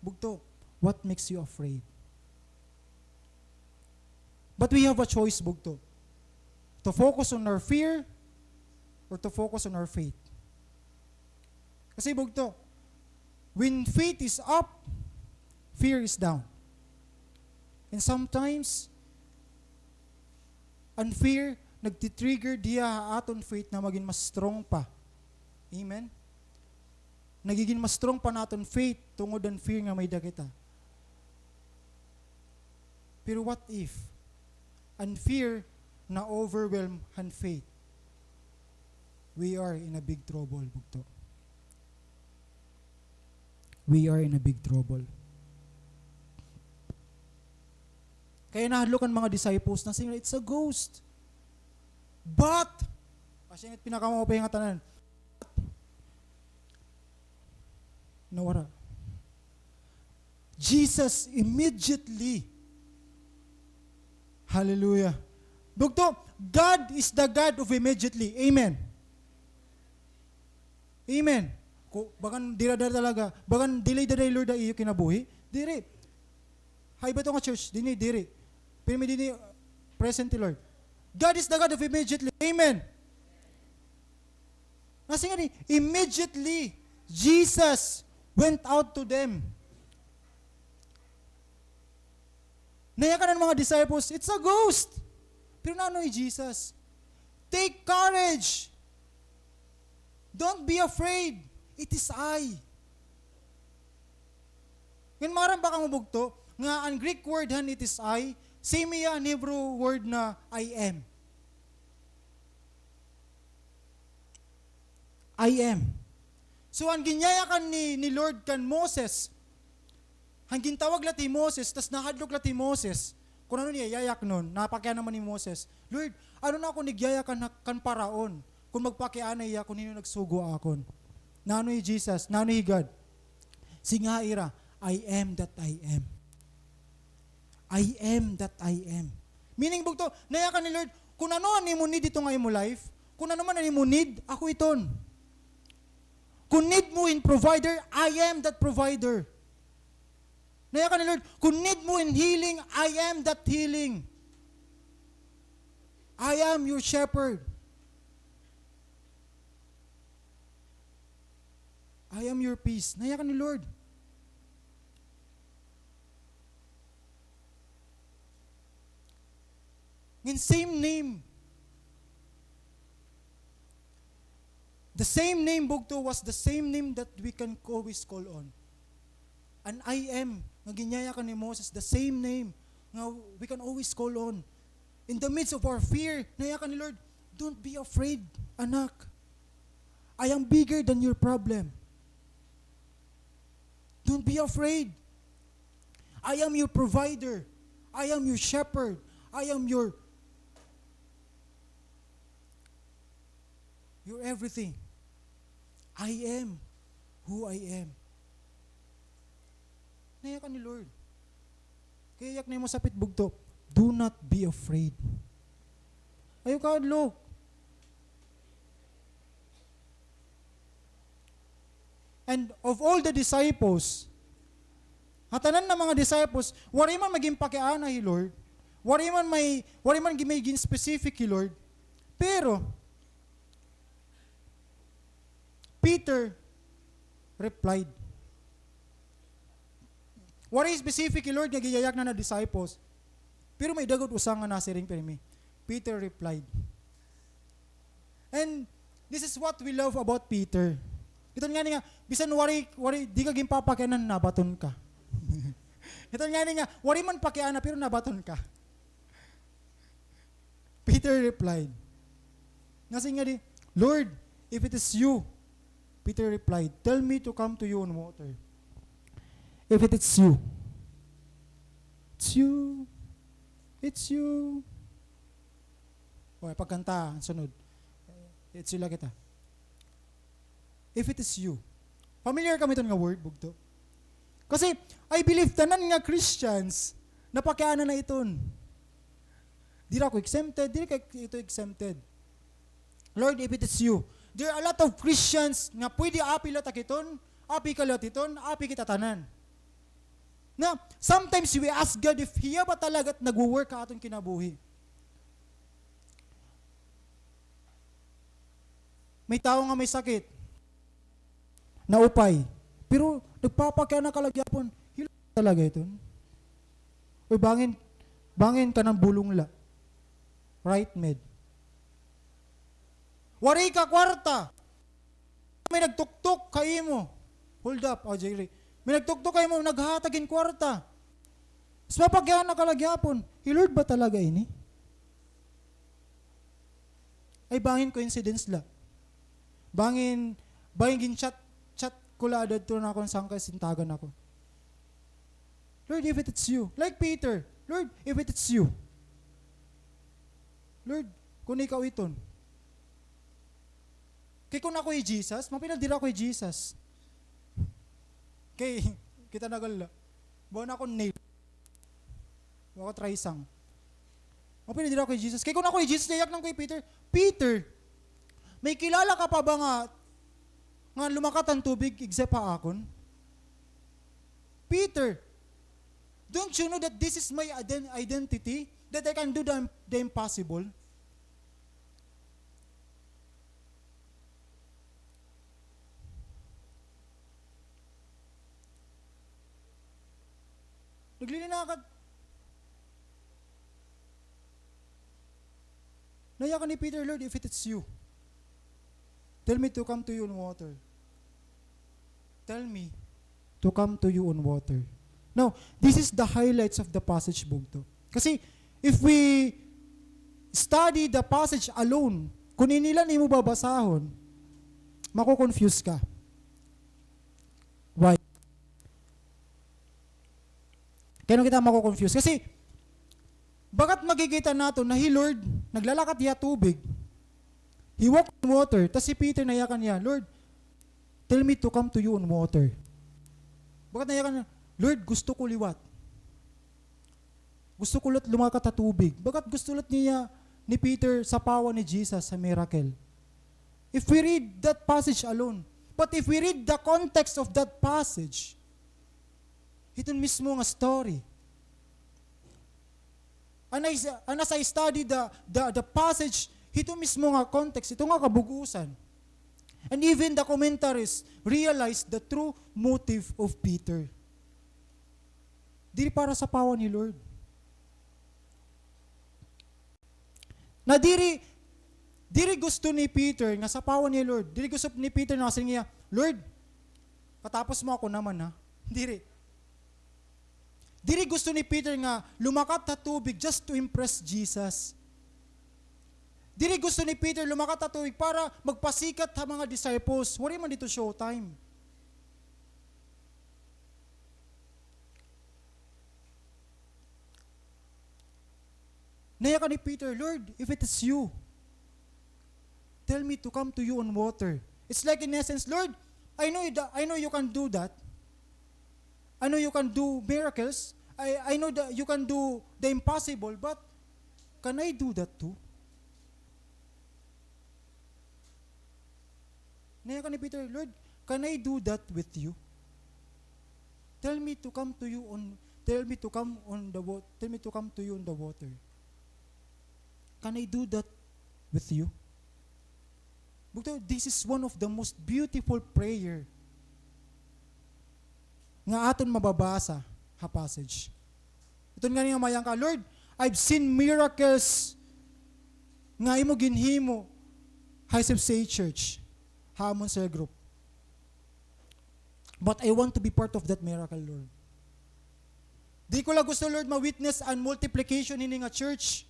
Bugto, what makes you afraid? But we have a choice, bugto. To focus on our fear or to focus on our faith. Kasi, bugto, when faith is up, fear is down. And sometimes, an fear nagti-trigger diha ha aton faith na magin mas strong pa. Amen? Nagigin mas strong pa an aton faith tungod an fear nga may-ada kita. Pero what if an fear na-overwhelm han faith? We are in a big trouble, bugto. We are in a big trouble. Kay nahadlok an mga disciples, nasiring, "It's a ghost." But, asya it pinakamaupay nga tanan. Nawara. Jesus immediately. Hallelujah. Bugto, God is the God of immediately. Amen. Amen. Ku-, bagan dira-dira talaga. Bagan delay-delay, Lord, an iyo kinabuhi. Diri. Hay ba ito nga church? Dini, diri. Pirmi dini, present, Lord. God is the God of immediately. Amen. Nasiring ngani, immediately, Jesus went out to them. Nayakan an mga disciples, "It's a ghost." Pero naano hi Jesus? "Take courage. Don't be afraid. It is I." Ngan maaram ba kamo, bugto, nga an Greek word han "it is I", same hiya an Hebrew word na "I am"? "I am." So, an ginyayakan ni, ni Lord kan Moses, an gintawag la hi Moses, tas nahadlok la hi Moses, kun ano niya yayaknon, napakiana man hi Moses, "Lord, ano na ako nigyayak kan, kan Paraon, kun magpakiana hiya kun hin-o nagsugo ha akon?" Naano hi Jesus? Naano hi God? Siring ha ira, "I am that I am." "I am that I am." Meaning, bugto, nayakan ni Lord, kun ano an imo need hito nga imo life, kun ano man an imo need, ako iton. Kun need mo hin provider, I am that provider. Nayakan ni Lord, kun need mo hin healing, I am that healing. I am your shepherd. I am your peace. Nayakan ni Lord. Ngan same name. The same name, bugto, was the same name that we can always call on. An "I am" nga ginyayakan ni Moses, the same name nga we can always call on. In the midst of our fear, nayakan ni Lord, "Don't be afraid, anak. I am bigger than your problem. Don't be afraid. I am your provider. I am your shepherd. I am your, your everything. I am who I am." Nayakan ni Lord. Kay yakan na imo sapit, bugto, "Do not be afraid." Ayaw kahadlok. And of all the disciples, ha tanan nga mga disciples, waray man may ginpakiana hi Lord. Waray man may, waray man gi-, may gin-specific hi Lord. Pero, Peter replied. Waray specific hi Lord nga giyayaknan na disciples. Pero may-ada gud usa nga nasiring pirmi. Peter replied. And this is what we love about Peter. Iton ngani nga, bisan waray, waray, di ka ginpapakianan, nabaton ka. Iton ngani nga, waray man pakiana, pero nabaton ka. Peter replied. Nasiring ngadi, "Lord, if it is you," Peter replied, "tell me to come to you on water." If it is you. It's you. It's you. O, pagkanta, an sunod. It's you la kita. If it is you. Familiar kamo hiton nga word, bugto? Kasi, I believe, tanan nga Christians, napakiana na iton. Diri ako exempted, diri ka ito exempted. Lord, if it is you. There are a lot of Christians nga pwede api la ta hiton, api ka la hiton, api kita tanan. Na, sometimes we ask God if Hiya ba talaga it nagwo-work ha aton kinabuhi. May tawo nga may sakit, naupay, pero nagpapakiana ka la gihapon, hilot talaga iton. Uy, bangin, bangin kanan bulong la. Right med. Waray ka kwarta. May nagtuktok ha imo. Hold up, O J Ray. May nagtuktok ha imo, naghatag hin kwarta. Tapos mapakiana ka la gihapon, hi Lord ba talaga ini? Ay, bangin coincidence la. Bangin, bangin gin-chat, chat ko la adto na akon sangkay sintagan ako. Lord, if it's you. Like Peter, Lord, if it's you. Lord, kun ikaw iton. Kay kun ako hi Jesus, mapinadira ako hi Jesus. Kay, kita na gala. Bawa na ako nail. Bawa ako trisang. Mapinadira ako hi Jesus. Kay kun ako hi Jesus, yayak lang ko hi Peter. Peter, may kilala ka pa ba nga, nga lumakat han tubig, except ha akon? Peter, don't you know that this is my iden-, identity? That I can do the, the impossible? Naglilinakat. Nayakan ni Peter, Lord, if it is you, tell me to come to you on water. Tell me to come to you on water. Now, this is the highlights of the passage, bugto. Kasi, if we study the passage alone, kun ini la an imo babasahon, mako-confuse ka. Why? Kay ano kita mako-confuse? Kasi, bakat makikita naton na hi Lord, naglalakat hiya tubig. He walk on water. Tas si Peter nayakan niya, Lord, tell me to come to you on water. Bakat nayakan niya, Lord, gusto ko liwat. Gusto ko liwat lumakat ha tubig. Bakat gusto liwat niya ni Peter sapawan ni Jesus ha miracle. If we read that passage alone, but if we read the context of that passage, hiton mismo nga story. And I, and as I study the, the, the passage, hiton mismo nga context, ito nga kabug-osan. And even the commentaries realize the true motive of Peter. Diri para sapawan hi Lord. Na diri, diri gusto ni Peter nga sapawan niya hi Lord. Diri gusto ni Peter nga siring niya, Lord, katapos mo ako naman, ha? Diri. Diri gusto ni Peter nga lumakat ha tubig just to impress Jesus. Diri gusto ni Peter lumakat ha tubig para magpasikat ha mga disciples. Waray man didto showtime. Nayakan ni Peter, Lord, if it is you, tell me to come to you on water. It's like, in essence, Lord, I know you, I know you can do that. I know you can do miracles. I, I know that you can do the impossible, but can I do that too? Nayakan ni Peter, Lord, can I do that with you? Tell me to come to you on, tell me to come on the wa-, tell me to come to you on the water. Can I do that with you? Bugto, this is one of the most beautiful prayer nga aton mababasa ha passage. Iton ngani nga mayang ka, Lord, I've seen miracles nga imo ginhimo ha S F C A Church, ha amon cell group. But I want to be part of that miracle, Lord. Di ko la gusto, Lord, ma-witness an multiplication hini nga church.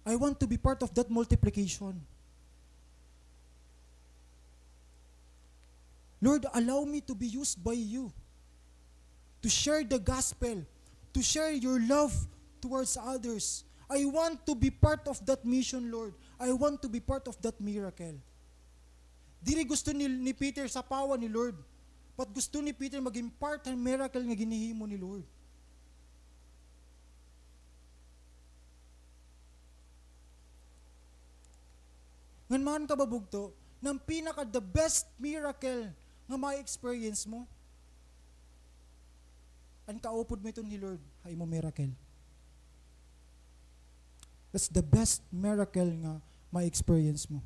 I want to be part of that multiplication. Lord, allow me to be used by you to share the gospel, to share your love towards others. I want to be part of that mission, Lord. I want to be part of that miracle. Diri gusto ni, ni Peter sapawan ni Lord, but gusto ni Peter maging part han miracle nga ginhihimo ni Lord. Ngan man ka ba, bugto, nga an pinaka the best miracle nga ma-experience mo, an kaupod mo iton hi Lord ha imo miracle. That's the best miracle nga ma-experience mo.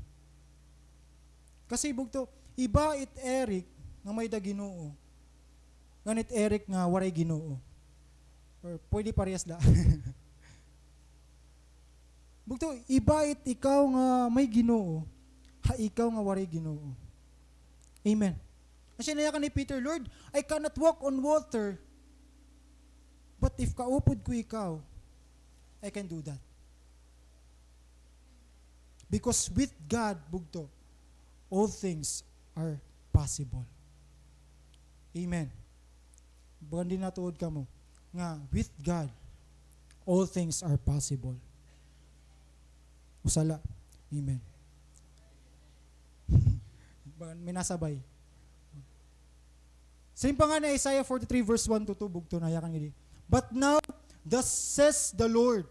Kasi bugto, iba it Eric nga may-ada Ginoo, ngan it Eric nga waray Ginoo. Or pwede parehas la. Bugto, iba it ikaw nga may Ginoo, ha ikaw nga waray Ginoo. Amen. Asya nayakan ni Peter, "Lord, I cannot walk on water, but if kaupod ko ikaw, I can do that." Because with God, bugto, all things are possible. Amen. Bagan dinhi natuod kamo nga with God, all things are possible. Usa la. Amen. Bagan may nasabay. Siring pa ngani Isaiah forty-three verse one to two, bugto, nayakan ngadi. "But now, thus says the Lord,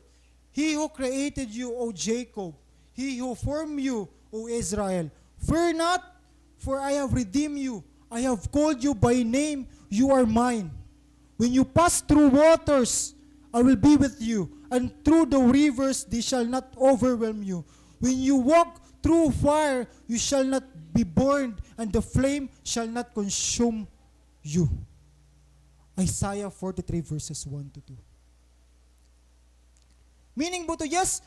He who created you, O Jacob, He who formed you, O Israel, fear not, for I have redeemed you. I have called you by name. You are mine. When you pass through waters, I will be with you, and through the rivers, they shall not overwhelm you. When you walk through fire, you shall not be burned, and the flame shall not consume you." Isaiah forty-three verses one to two. Meaning, bugto, yes,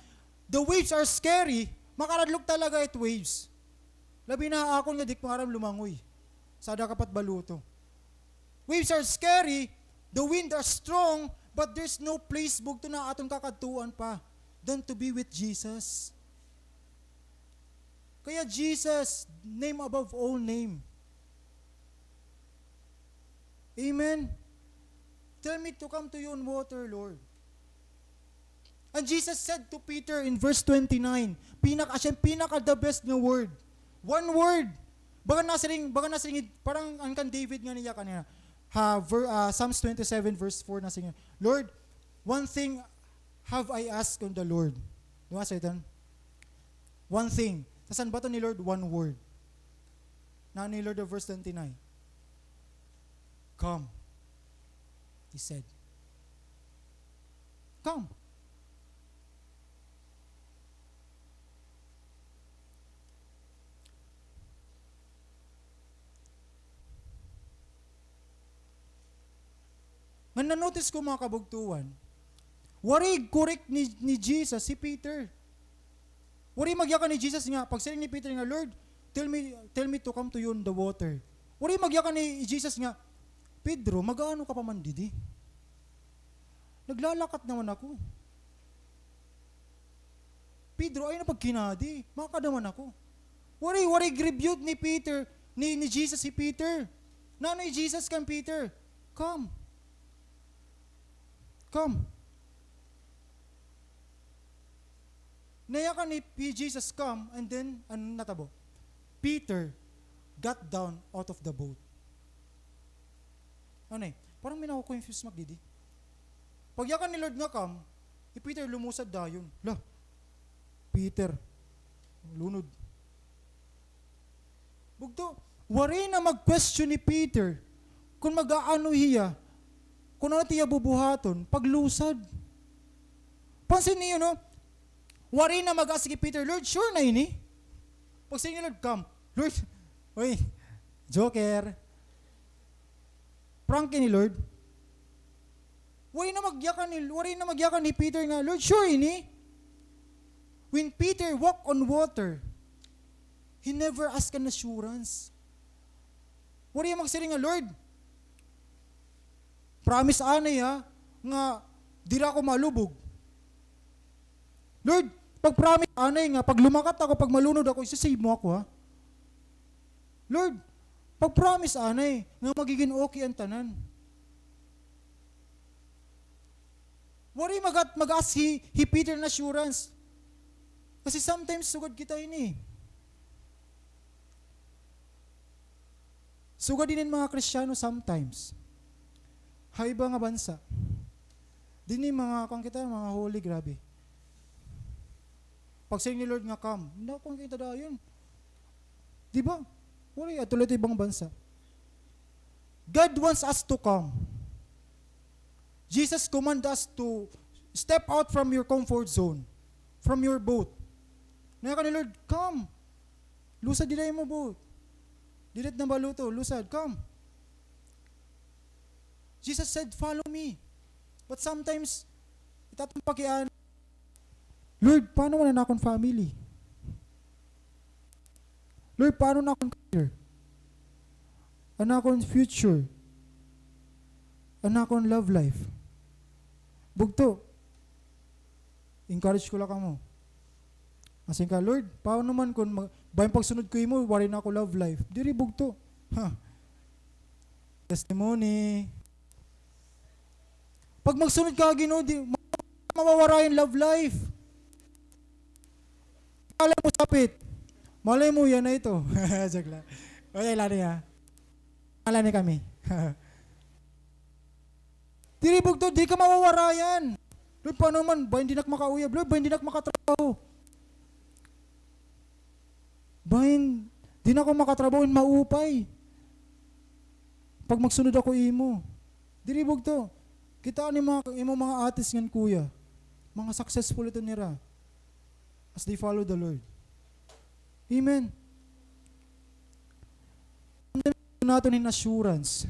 the waves are scary. Makaradlok talaga it waves. Labi na akon nga di ko maaram lumangoy. Sada ka pa it baluto. Waves are scary, the wind are strong, but there's no place, bugto, na aton kakadtuan pa than to be with Jesus. Kaya Jesus, name above all name. Amen. "Tell me to come to you on water, Lord." And Jesus said to Peter in verse twenty-nine, pinaka, asya, pinaka the best nga word. One word. Bagan nasiring, bagan nasiring, parang an kan David nga niya kanina. Ha, ver-, ah, Psalms twenty-seven verse four nasiring, "Lord, one thing have I asked on the Lord." Di ba, sa iton? One thing. Sa san baton ni Lord, one word. Na ni Lord, verse twenty-nine. "Come," he said. "Come." Ngan na-notice ko, mga kabugtuan, waray correct ni, ni Jesus hi Peter. Waray magyakan ni Jesus nga, pagsiring ni Peter nga, "Lord, tell me, tell me to come to you on the water." Waray magyakan ni Jesus nga, "Pedro, mag-aano ka pa man didi? Naglalakat naman ako. Pedro, ayaw na pagkinadi, makada man ako." Waray, waray gi-rebuke ni Peter, ni, ni Jesus hi Peter. Nano hi Jesus kan Peter? "Come. Come." Nayakan ni, hi Jesus, "Come," and then, ano natabo? Peter got down out of the boat. Ano eh? Parang may nako-confuse magdidi. Pagyakan ni Lord nga, "Come," hi Peter lumusad dayon. La, Peter, lunod. Bugto, waray na mag-question ni Peter kon mag-aano hiya, kon ano it iya bubuhaton, paglusad. Pansin niyo, no? Waray na mag-ask hi Peter, "Lord, sure na ini?" Pagsiring ni Lord, "Come." "Lord, uy, joker." Prank ini, Lord. Waray na magyakan ni, waray na magyakan ni Peter nga, "Lord, sure ini?" When Peter walk on water, he never ask an assurance. Waray magsiring nga, "Lord, promise anay, ha, nga diri ako malubog. Lord, pag-promise anay nga pag lumakat ako, pag malunod ako, isa-save mo ako, ha. Lord, pag-promise anay nga magigin okay an tanan." Waray magat-, mag-ask hi, hi Peter hin assurance. Kasi sometimes sugad kita ini. Sugad ini hin mga Kristiyano sometimes. Ha iba nga bansa. Dinhi mga, kuan kita, mga holy, grabe. Pagsiring ni Lord nga, "Come," nakuan kita dayon. Di ba? Waray, adto la it ibang bansa. God wants us to come. Jesus command us to step out from your comfort zone, from your boat. Nangaya ka ni Lord, "Come. Lusad dida imo boat. Dida it nabaluto, lusad, come." Jesus said, "Follow me." But sometimes, it aton pakiana, "Lord, paano man an akon family? Lord, paano an akon career? An akon future? An akon love life?" Bugto. Encourage ko la kamo. Masiring ka, "Lord, paano man kon ma-, bangin pagsunod ko imo, waray na ako love life?" Diri, bugto. Ha. Testimony. Pag magsunod ka ha Ginoo, di, ma-, mawawara an love life. Malay mo sapit. Malay mo, yana ito. Joke lang. Okay, lani ha. Lani kami. Diri, bugto, diri ka mawawara yana. Lord, paano man? Bangin diri na ako makauyab. Lord, bangin diri na ako makatrabaho. Bangin diri na ako makatrabaho hin maupay. Pag magsunod ako imo. Diri, bugto. Kitaa an mga, imo mga atis ngan kuya. Mga successful ito nira. As they follow the Lord. Amen. Naton hin assurance.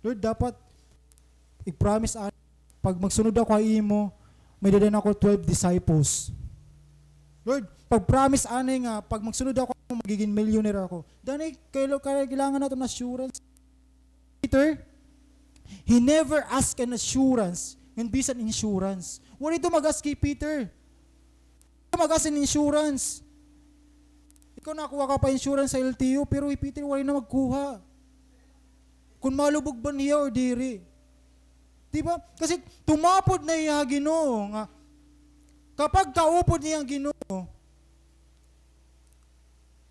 Lord, dapat ig-promise an, pag magsunod ako ha imo, may-ada na ako twelve disciples. Lord, pag-promise anay nga, pag magsunod ako ha imo, magigin millionaire ako. Danay, kay-, kailangan naton assurance. Peter, he never ask an assurance ngan bisan insurance. Waray ito mag-ask hi Peter. Mag-ask hin insurance. Ikaw, nakakuha ka pa insurance ha L T O, pero hi Peter waray na magkuha. Kon malubog ba niya or diri. Di ba? Kasi tumapod na hiya ha Ginoo nga kapag kaupod niya an Ginoo,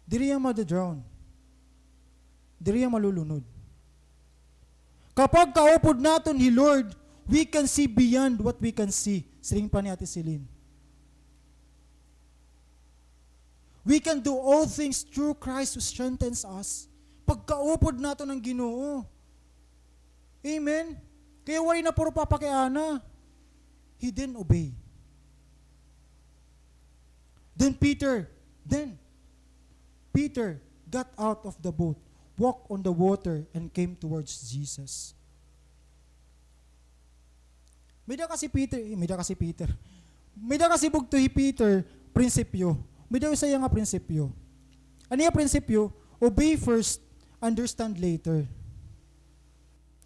diri hiya mada-drown. Diri hiya malulunod. Kapag kaupod naton hi Lord, we can see beyond what we can see. Siring pa ni Ate Celine. We can do all things through Christ who strengthens us. Pagkaupod naton an Ginoo. Amen? Kaya waray na puro papakiana. He didn't obey. Then Peter, then Peter got out of the boat, walked on the water, and came towards Jesus. May-ada kasi Peter, eh, may-ada kasi Peter. May-ada kasi bugto hi Peter, prinsipyo. May-ada usa hiya nga prinsipyo. Ano iya prinsipyo? Obey first, understand later.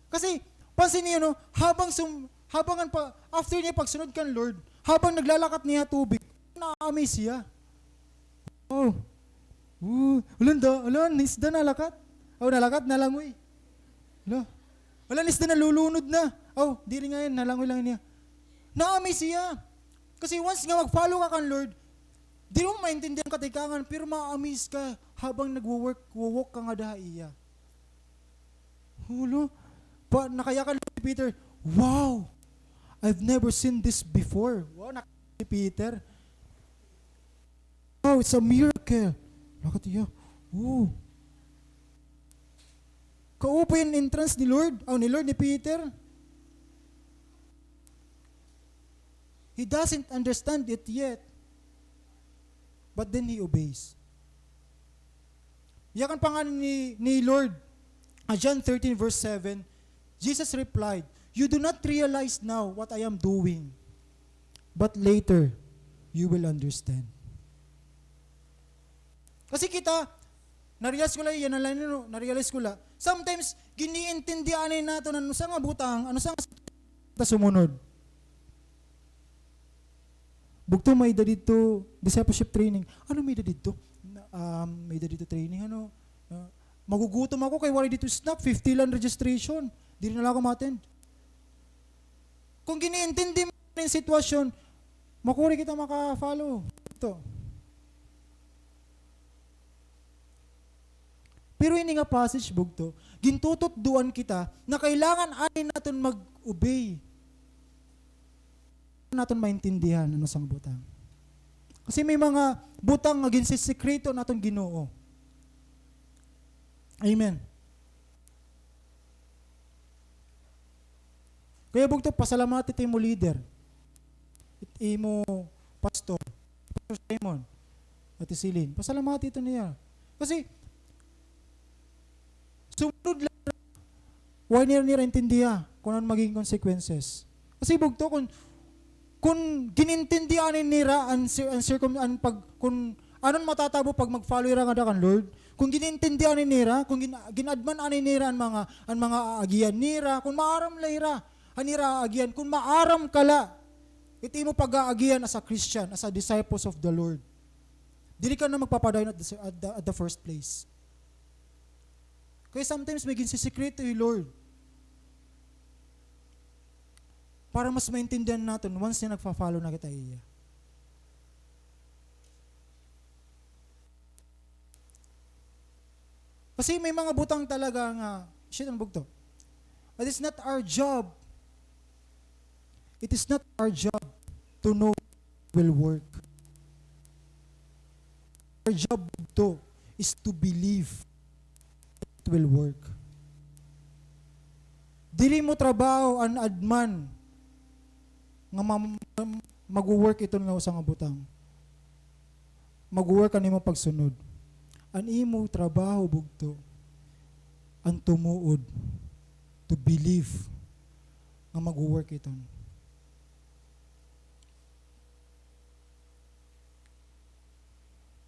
Kasi, pansin niyo, no, habang sum-, habang an pa-, after niya pagsunod kan Lord, habang naglalakat niya tubig, na-amaze siya. Oh. Oh, ala, an da-, ala, an isda nalakat. Oh, nalakat, nalangoy. Ala. Ala, an isda nalulunod na. Oh, diri ngay-an, nalangoy lang niya. Na-amaze siya. Kasi once nga mag-follow ka kan Lord, diri mo maintindihan an katikangan, pero ma-amaze ka habang nagwo-work, wo-walk ka ngada ha iya. Hulo. Pa, nakayakan si Peter, "Wow! I've never seen this before." Wow, nak-, si Peter. "Wow, it's a miracle." Lakat iya. Oh. Kaupay an entrance ni Lord, aw, ni Lord ni Peter. He doesn't understand it yet. But then he obeys. Yakan pa ngani ni, ni Lord, ah, John thirteen verse seven, Jesus replied, "You do not realize now what I am doing, but later you will understand." Kasi kita, na-realize ko la, yana la, no, na-realize ko la. Sometimes, gin-iintindihan anay naton an usa nga butang, an usa nga ta sumunod. Bugto, may-ada didto discipleship training. Ano may-ada didto? Na, um, may-ada didto training, ano? Na, magugutom ako kay waray didto snack, fifty lang registration. Diri na la ako ma-attend. Kon gin-iintindi mo an sitwasyon, makuri kita maka-follow. Ito. Pero ini nga passage, bugto, gintututdoan kita na kailangan anay naton mag-obey. Naton maintindihan an usa nga butang. Kasi may mga butang nga ginsisikreto naton Ginoo. Amen. Kaya bugto, pasalamati it imo leader. It imo pastor. Pastor Simon. Ate Celine. Pasalamati ito niya. Kasi, sumunod la, way nira, nira intindiha kon ano magiging consequences. Kasi bugto, kon, kon gin-intindihan nira an cir-, an circum-, an pag-, kon ano an matatabo pag mag-follow hira ngada kan Lord, kon gin-intindihan nira, kon gin-, gin-adman anay nira an mga, an mga aagian nira, kon maaram la hira an ira aagian, kon maaram ka la it imo pag-aagian as a Christian, as a disciples of the Lord, diri ka na magpapadayon at the, at the, at the first place. Kaya sometimes may ginsisikreto hi Lord para mas maintindihan naton once nga nagfa-follow na kita iya. Kasi may mga butang talaga nga, shit, an bugto. But it's not our job. It is not our job to know will work. Our job bugto is to believe it will work. Diri mo trabaho an adman nga mam-, magwo-work iton nga usa nga butang. Magwo-work an imo pagsunod. An imo trabaho bugto, an tumuod, to believe nga magwo-work iton.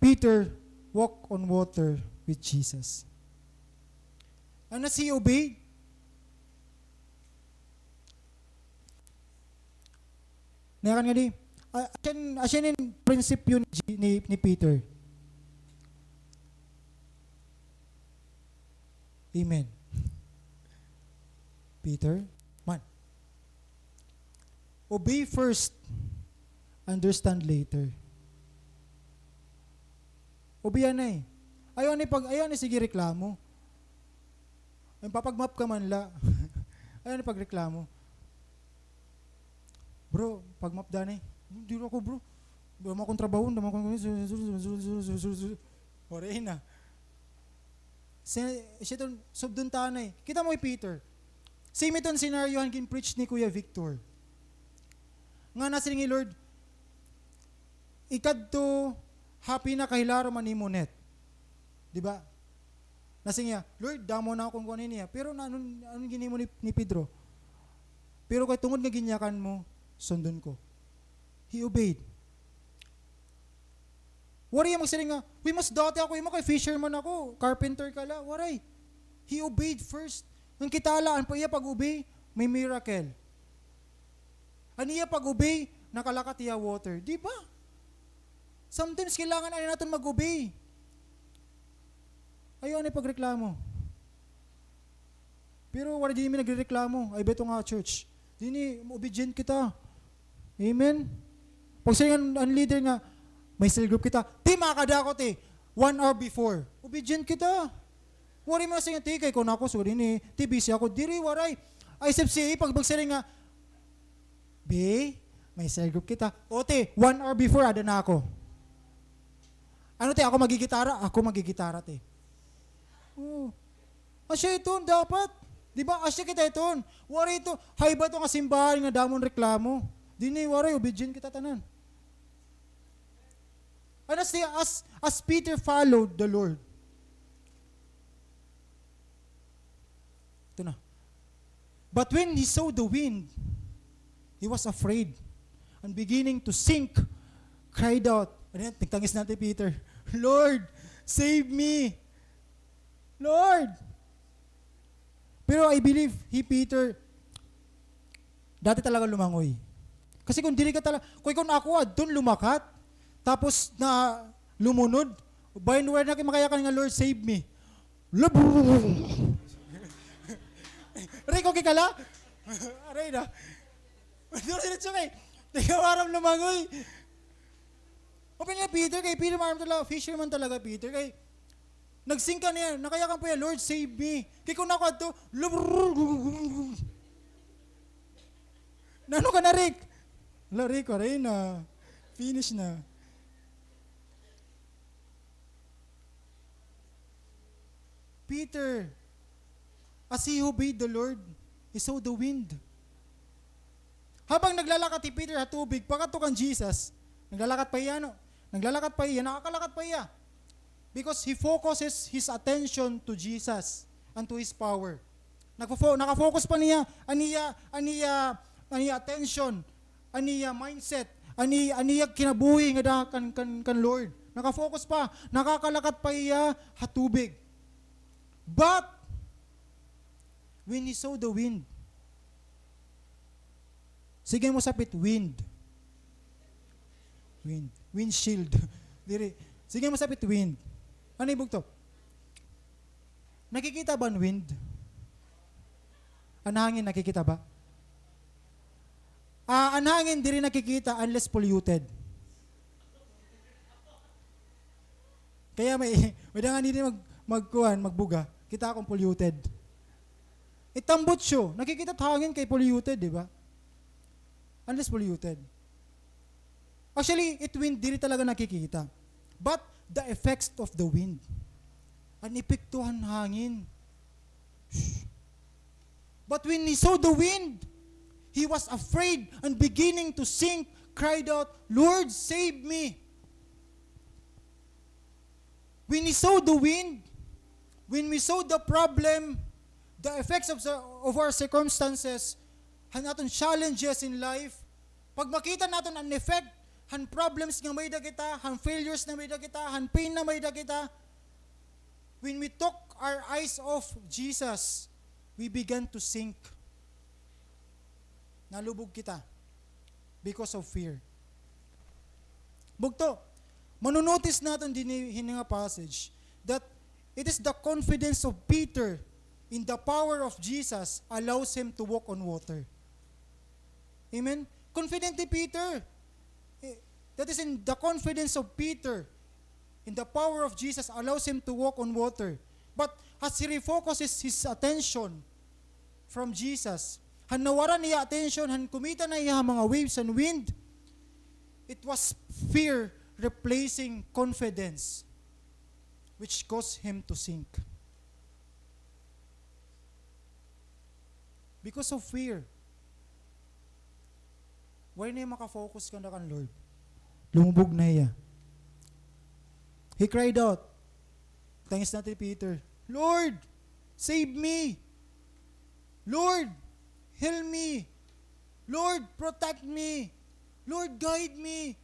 Peter walk on water with Jesus. And as he obeyed, nayakan nga di, a-, asya, asya in prinsipyo ni, ni, ni Peter. Amen. Peter, man. Obey first, understand later. Obey anay. Ayaw anay pag, ayaw anay sige reklamo. Ay, papag-map ka man la. Ayaw anay pagreklamo. Bro, pag-map da anay. Diri ako, bro. Damo akon trabaho, damo akon, waray na. Si, siya iton, subdon ta anay. Kita mo hi Peter. Same iton scenario an gin-preach ni Kuya Victor. Nga nasiring hi Lord, ikadto ha pinakahilarom an imo net. Di ba? Nasiring hiya, Lord, damo na akon kuan ini, ah. Pero na, ano, ano ginhimo ni, ni Pedro? Pero kay tungod nga ginyakan mo, sundon ko. He obeyed. Waray hiya magsiring nga, "Uy, mas dati ako imo kay fisherman ako, carpenter ka la." Waray. He obeyed first. Ngan kita la, an pa iya pag-obey, may miracle. An iya pag-obey, nakalakat hiya water. Di ba? Sometimes kailangan anay naton mag-obey. Ayaw anay pagreklamo. Pero waray dinhi mi nagrereklamo. Ay, ba ito nga church? Dinhi, obedient kita. Amen? Pagsiring an, an leader nga, may cell group kita. Ti, makada ako, ti. One hour before. Obedient kita. Waray man siring, ti, kay kon ako, so dinhi, ti, busy ako. Diri, waray. Ay, isip siya, pag magsiring nga, Bi, may cell group kita. O, ti, one hour before, ada na ako. Ano, ti, ako magigitara? Ako magigitara, ti. Oo. Asya iton dapat. Di ba? Asya kita iton. Waray ito. Hay ba ito nga simbahan nga damo an reklamo? Dinhi, waray, obedient kita tanan. And as, the, as, as Peter followed the Lord, ito na. But when he saw the wind, he was afraid and beginning to sink, cried out. Ano yan? Nagtangis na si Peter, "Lord, save me! Lord!" Pero I believe hi Peter, dati talaga lumangoy. Kasi kung diri ka tala-, kung, kung ako adton lumakat, tapos na lumunod, bayon waray na kay makayakan nga, "Lord, save me." Lub-, Rico, kikala? Aray na. Diretso kay, di ka maaram lumangoy. Open nga Peter, kay Peter, maaram talaga, fisherman talaga, Peter, kay nagsingka niya, nakayakan pa hiya, "Lord, save me." Kay kung ako adto, lub-, Nano ka na, Rick? Wala, Rick, waray na. Finish na. Peter, as he obeyed the Lord, he saw the wind. Habang naglalakat hi Peter ha tubig, pakadto kan Jesus, naglalakat pa hiya, no? Naglalakat pa hiya, nakakalakat pa hiya. Because he focuses his attention to Jesus and to his power. Nagfo-, nakafocus pa niya, an iya, an iya, an iya attention, an iya mindset, an iya, an iya kinabuhi ngada kan, kan, kan Lord. Nakafocus pa, nakakalakat pa hiya ha tubig. But, when he saw the wind, sige mo sapit, wind. Wind. Windshield. Diri. Sige mo sapit, wind. Ano, bugto? Nakikita ba an wind? An hangin, nakikita ba? Ah, an hangin, diri nakikita unless polluted. Kaya may, may da nga diri mag-, magkuan, magbuga. Kita akong polluted. It tambutso, nakikita it hangin kay polluted, di ba? Unless polluted. Actually, it wind, diri talaga nakikita. But the effects of the wind. An epekto han hangin. Shh. But when he saw the wind, he was afraid and beginning to sink, cried out, "Lord, save me." When he saw the wind, when we saw the problem, the effects of the, of our circumstances, han aton challenges in life, pag makita naton an effect han problems nga may-ada kita, han failures nga may-ada kita, han pain nga may-ada kita, when we took our eyes off Jesus, we began to sink. Nalubog kita because of fear. Bugto, manonotice naton dinhi hini nga passage that it is the confidence of Peter in the power of Jesus allows him to walk on water. Amen? Confident hi Peter. Eh, that is in the confidence of Peter in the power of Jesus allows him to walk on water. But as he refocuses his attention from Jesus, han nawara an iya attention, han kumita na hiya ha mga waves and wind, it was fear replacing confidence, which caused him to sink. Because of fear. Waray na hiya makafocus kanda kan Lord. Lumubog na hiya. He cried out. Tangis na hi Peter, "Lord, save me! Lord, heal me! Lord, protect me! Lord, guide me!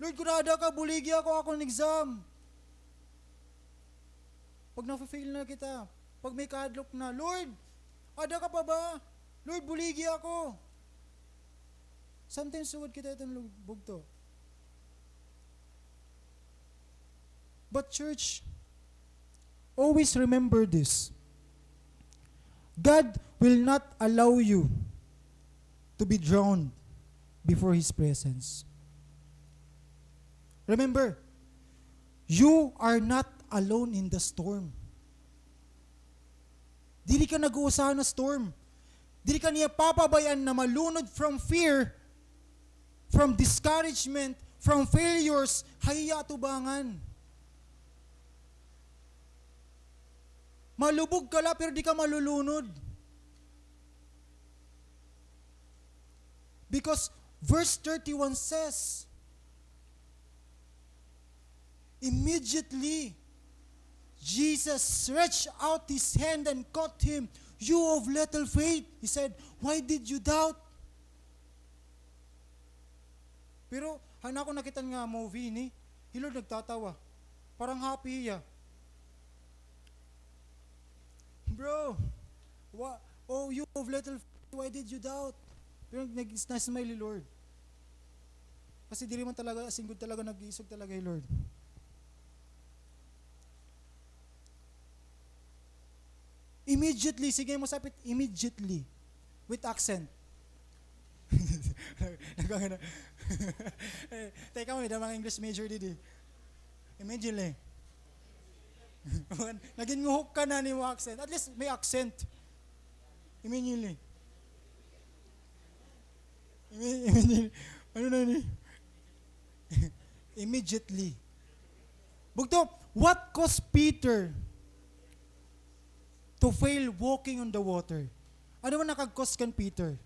Lord, kon aada ka, buligi ako ha akon exam." Pag nafe-fail na kita, pag may kahadlok na, "Lord, aada ka pa ba? Lord, buligi ako." Sometimes sugad kita iton lu-, bugto. But church, always remember this. God will not allow you to be drowned before His presence. Remember, you are not alone in the storm. Diri ka nag-uusahan ha storm. Diri ka niya papabay-an na malunod from fear, from discouragement, from failures, ha iya atubangan. Malubog ka la, pero di ka malulunod. Because verse thirty-one says, immediately, Jesus stretched out his hand and caught him. "You of little faith," he said, "why did you doubt?" Pero, han ako nakita nga movie ini, hi Lord nagtatawa. Parang happy hiya. "Bro, wa-, oh, you of little faith, why did you doubt?" Pero nag-, na-smile hi Lord. Kasi diri man talaga, as in good talaga, nag-iisog talaga hi Lord. Immediately, sige mo sapit, immediately. With accent. Nagkangana. Eh, teka mo, may mga English major didi. Immediately. Naging nguhok ka na nimo accent. At least may accent. Immediately. Imme-, immediately. Ano na ni? Immediately. Bugto, what caused Peter to fail walking on the water? Ano man nakag-cause kan Peter?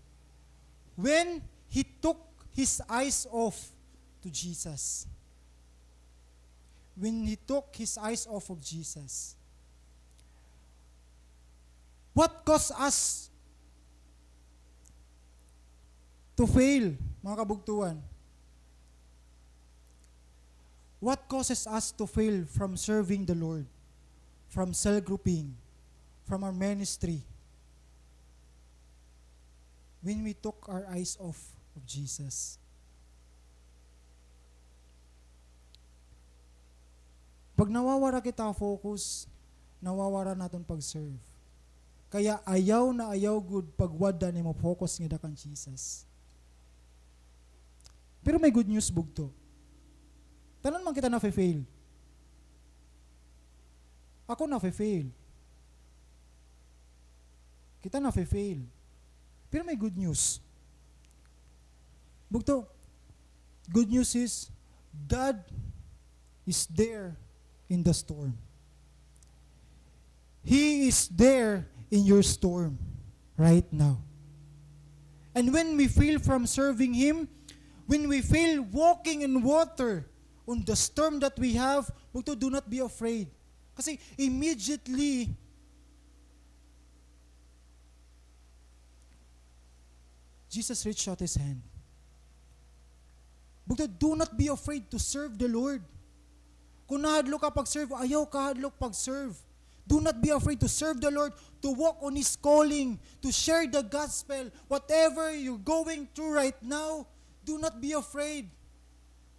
When he took his eyes off to Jesus. When he took his eyes off of Jesus. What caused us to fail, mga kabugtuan? What causes us to fail from serving the Lord, from cell grouping, from our ministry? When we took our eyes off of Jesus. Pag nawawara kita focus, nawawara naton pag-serve. Kaya ayaw na ayaw gud pagwada nimo focus ngada kan Jesus. Pero may good news, bugto. Tanan man kita nafe-fail. Ako nafe-fail. Kita nafe-fail. Pero may good news. Bugto, good news is, God is there in the storm. He is there in your storm right now. And when we fail from serving Him, when we fail walking in water, on the storm that we have, bugto, do not be afraid. Kasi immediately, Jesus reached out His hand. Bugto, do not be afraid to serve the Lord. Kung nahadlok ka pag-serve, ayaw kahadlok pag-serve. Do not be afraid to serve the Lord, to walk on His calling, to share the gospel. Whatever you're going through right now, do not be afraid.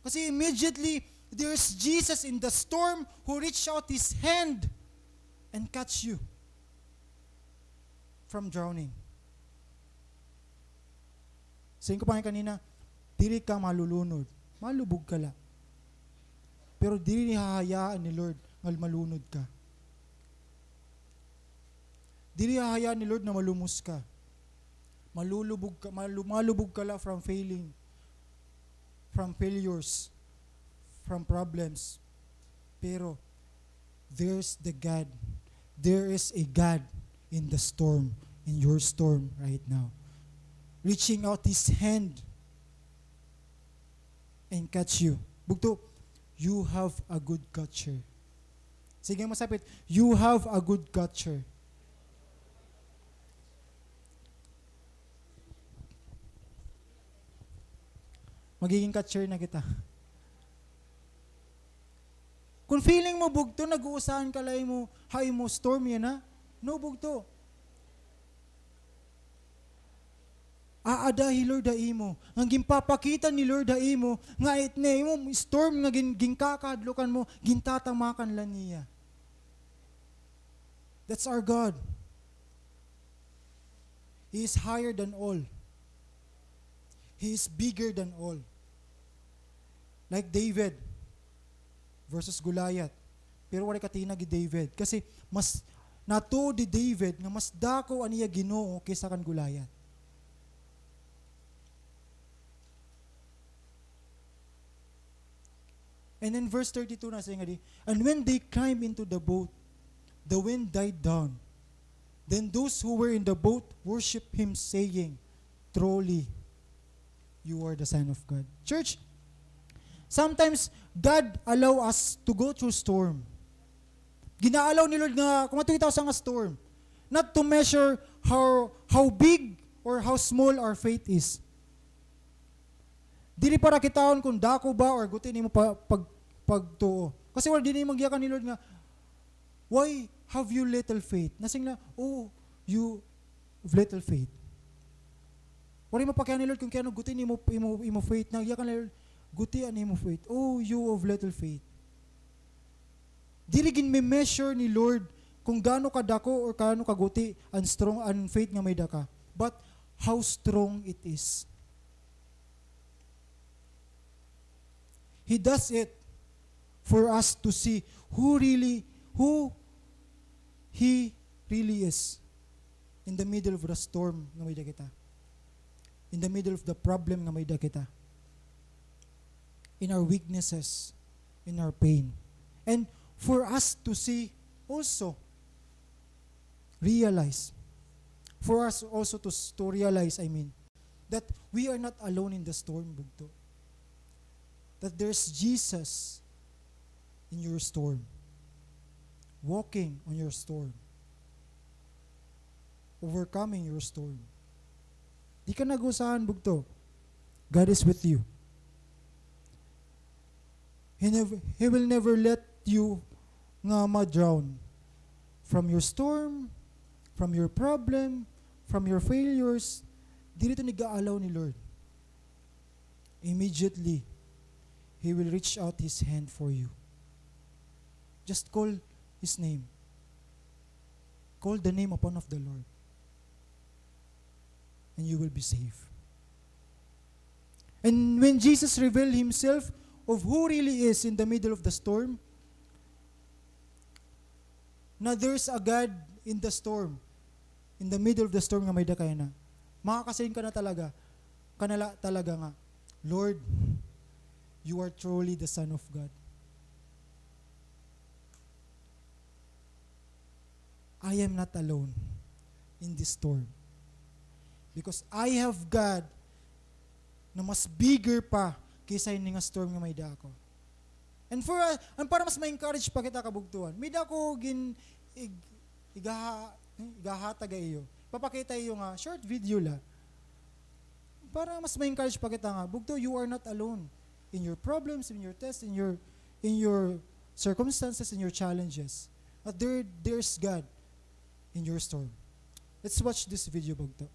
Kasi immediately, there's Jesus in the storm who reached out His hand and catch you from drowning. Siring ko pa nga kanina, diri ka malulunod. Malubog ka la. Pero diri hahayaan ni Lord nga malunod ka. Diri hahayaan ni Lord na malumos ka. Malulubog ka, malu-, malubog ka la from failing, from failures, from problems. Pero there's the God. There is a God in the storm, in your storm right now, reaching out His hand and catch you. Bugto, you have a good catcher. Sige, masapit, you have a good catcher. Magiging catcher na kita. Kung feeling mo bugto, nag-uusahan ka la imo, ha imo storm yana. No, bugto. Aada hi Lord ha imo, nga ginpapakita ni Lord ha imo, nga it na imo storm nga gin-, ginkakahadlokan mo, gintatamakan la niya. That's our God. He is higher than all. He is bigger than all. Like David versus Goliath. Pero waray katinag hi David. Kasi mas natuod hi David nga mas dako an iya Ginoo kaysa kan Goliath. And in verse thirty-two, nasiring ngadi, "And when they climbed into the boat, the wind died down. Then those who were in the boat worshipped him, saying, 'Truly, you are the Son of God.'" Church, sometimes God allow us to go through storm. Gina-allow ni Lord nga kumadto kita usa nga storm, not to measure how, how big or how small our faith is. Diri para kitaon kung dako ba or guti nimo pa-, pag-, pagtuo. Kasi wala, diri man giyakan ni Lord nga, "Why have you little faith?" Nasiring la, "Oh, you of little faith." Waray mapakiana ni Lord kung kay ano guti nimo, imo, imo faith. Nagyakan ni Lord, "Guti an imo faith. Oh, you of little faith." Diri ginme-measure ni Lord kung gaano kadako or gaano kaguti an strong, an faith nga may-ada ka, but how strong it is. He does it for us to see who really, who He really is in the middle of the storm nga may-ada kita. In the middle of the problem nga may-ada kita. In our weaknesses, in our pain. And for us to see also, realize, for us also to s-, to realize, I mean, that we are not alone in the storm, bugto. That there's Jesus in your storm, walking on your storm, overcoming your storm. Di ka nag-usahan, bugto. God is with you. He nev-, He will never let you nga ma-drown. From your storm, from your problem, from your failures, diri ito nag-aalaw ni Lord. Immediately, He will reach out His hand for you. Just call His name. Call the name upon of the Lord, and you will be safe. And when Jesus revealed Himself of who really is in the middle of the storm, na there's a God in the storm, in the middle of the storm nga may-ada ka yana, makakasiring ka na talaga, ka na la talaga nga, "Lord, you are truly the Son of God. I am not alone in this storm. Because I have God na mas bigger pa kaysa ini nga storm nga may-ada ako." And for, uh, and para mas ma-encourage pa kita, kabugtuan, may-ada ako gin-, ig-, igaha-, igahatag ha iyo. Papakita iyo nga short video la. Para mas ma-encourage pa kita nga, bugto, you are not alone in your problems, in your tests, in your, in your circumstances, in your challenges. But there, there's God in your storm. Let's watch this video, bugto.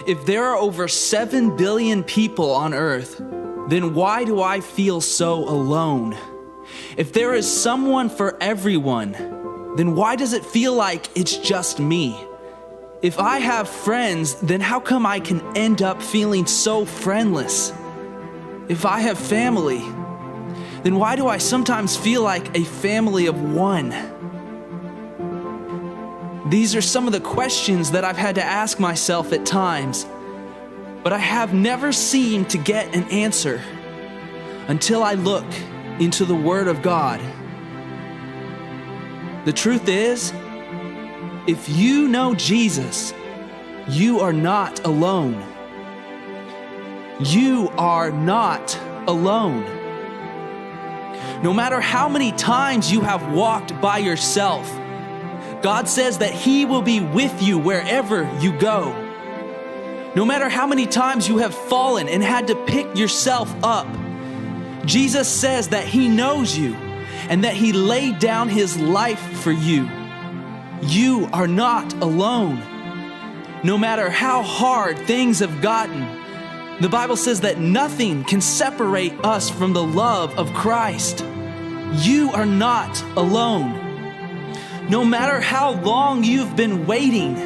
If there are over seven billion people on earth, then why do I feel so alone? If there is someone for everyone, then why does it feel like it's just me? If I have friends, then how come I can end up feeling so friendless? If I have family, then why do I sometimes feel like a family of one? These are some of the questions that I've had to ask myself at times, but I have never seemed to get an answer until I look into the Word of God. The truth is, if you know Jesus, you are not alone. You are not alone. No matter how many times you have walked by yourself, God says that He will be with you wherever you go. No matter how many times you have fallen and had to pick yourself up, Jesus says that He knows you and that He laid down His life for you. You are not alone. No matter how hard things have gotten, the Bible says that nothing can separate us from the love of Christ. You are not alone. No matter how long you've been waiting,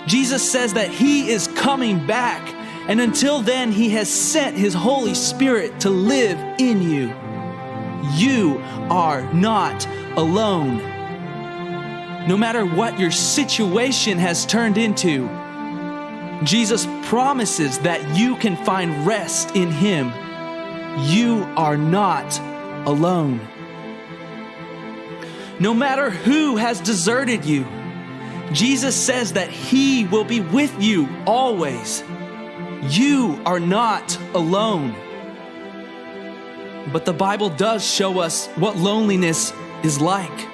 Jesus says that He is coming back, and until then, He has sent His Holy Spirit to live in you. You are not alone. No matter what your situation has turned into, Jesus promises that you can find rest in Him. You are not alone. No matter who has deserted you, Jesus says that He will be with you always. You are not alone. But the Bible does show us what loneliness is like.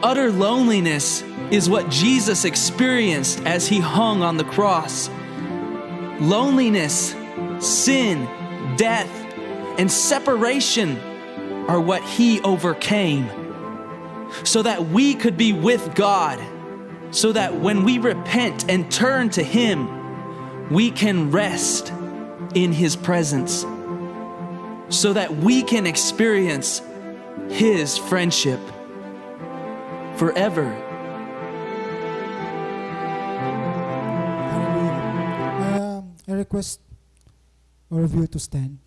Utter loneliness is what Jesus experienced as He hung on the cross. Loneliness, sin, death, and separation are what He overcame so that we could be with God, so that when we repent and turn to Him, we can rest in His presence, so that we can experience His friendship forever. Hallelujah. Um, I request all of you to stand.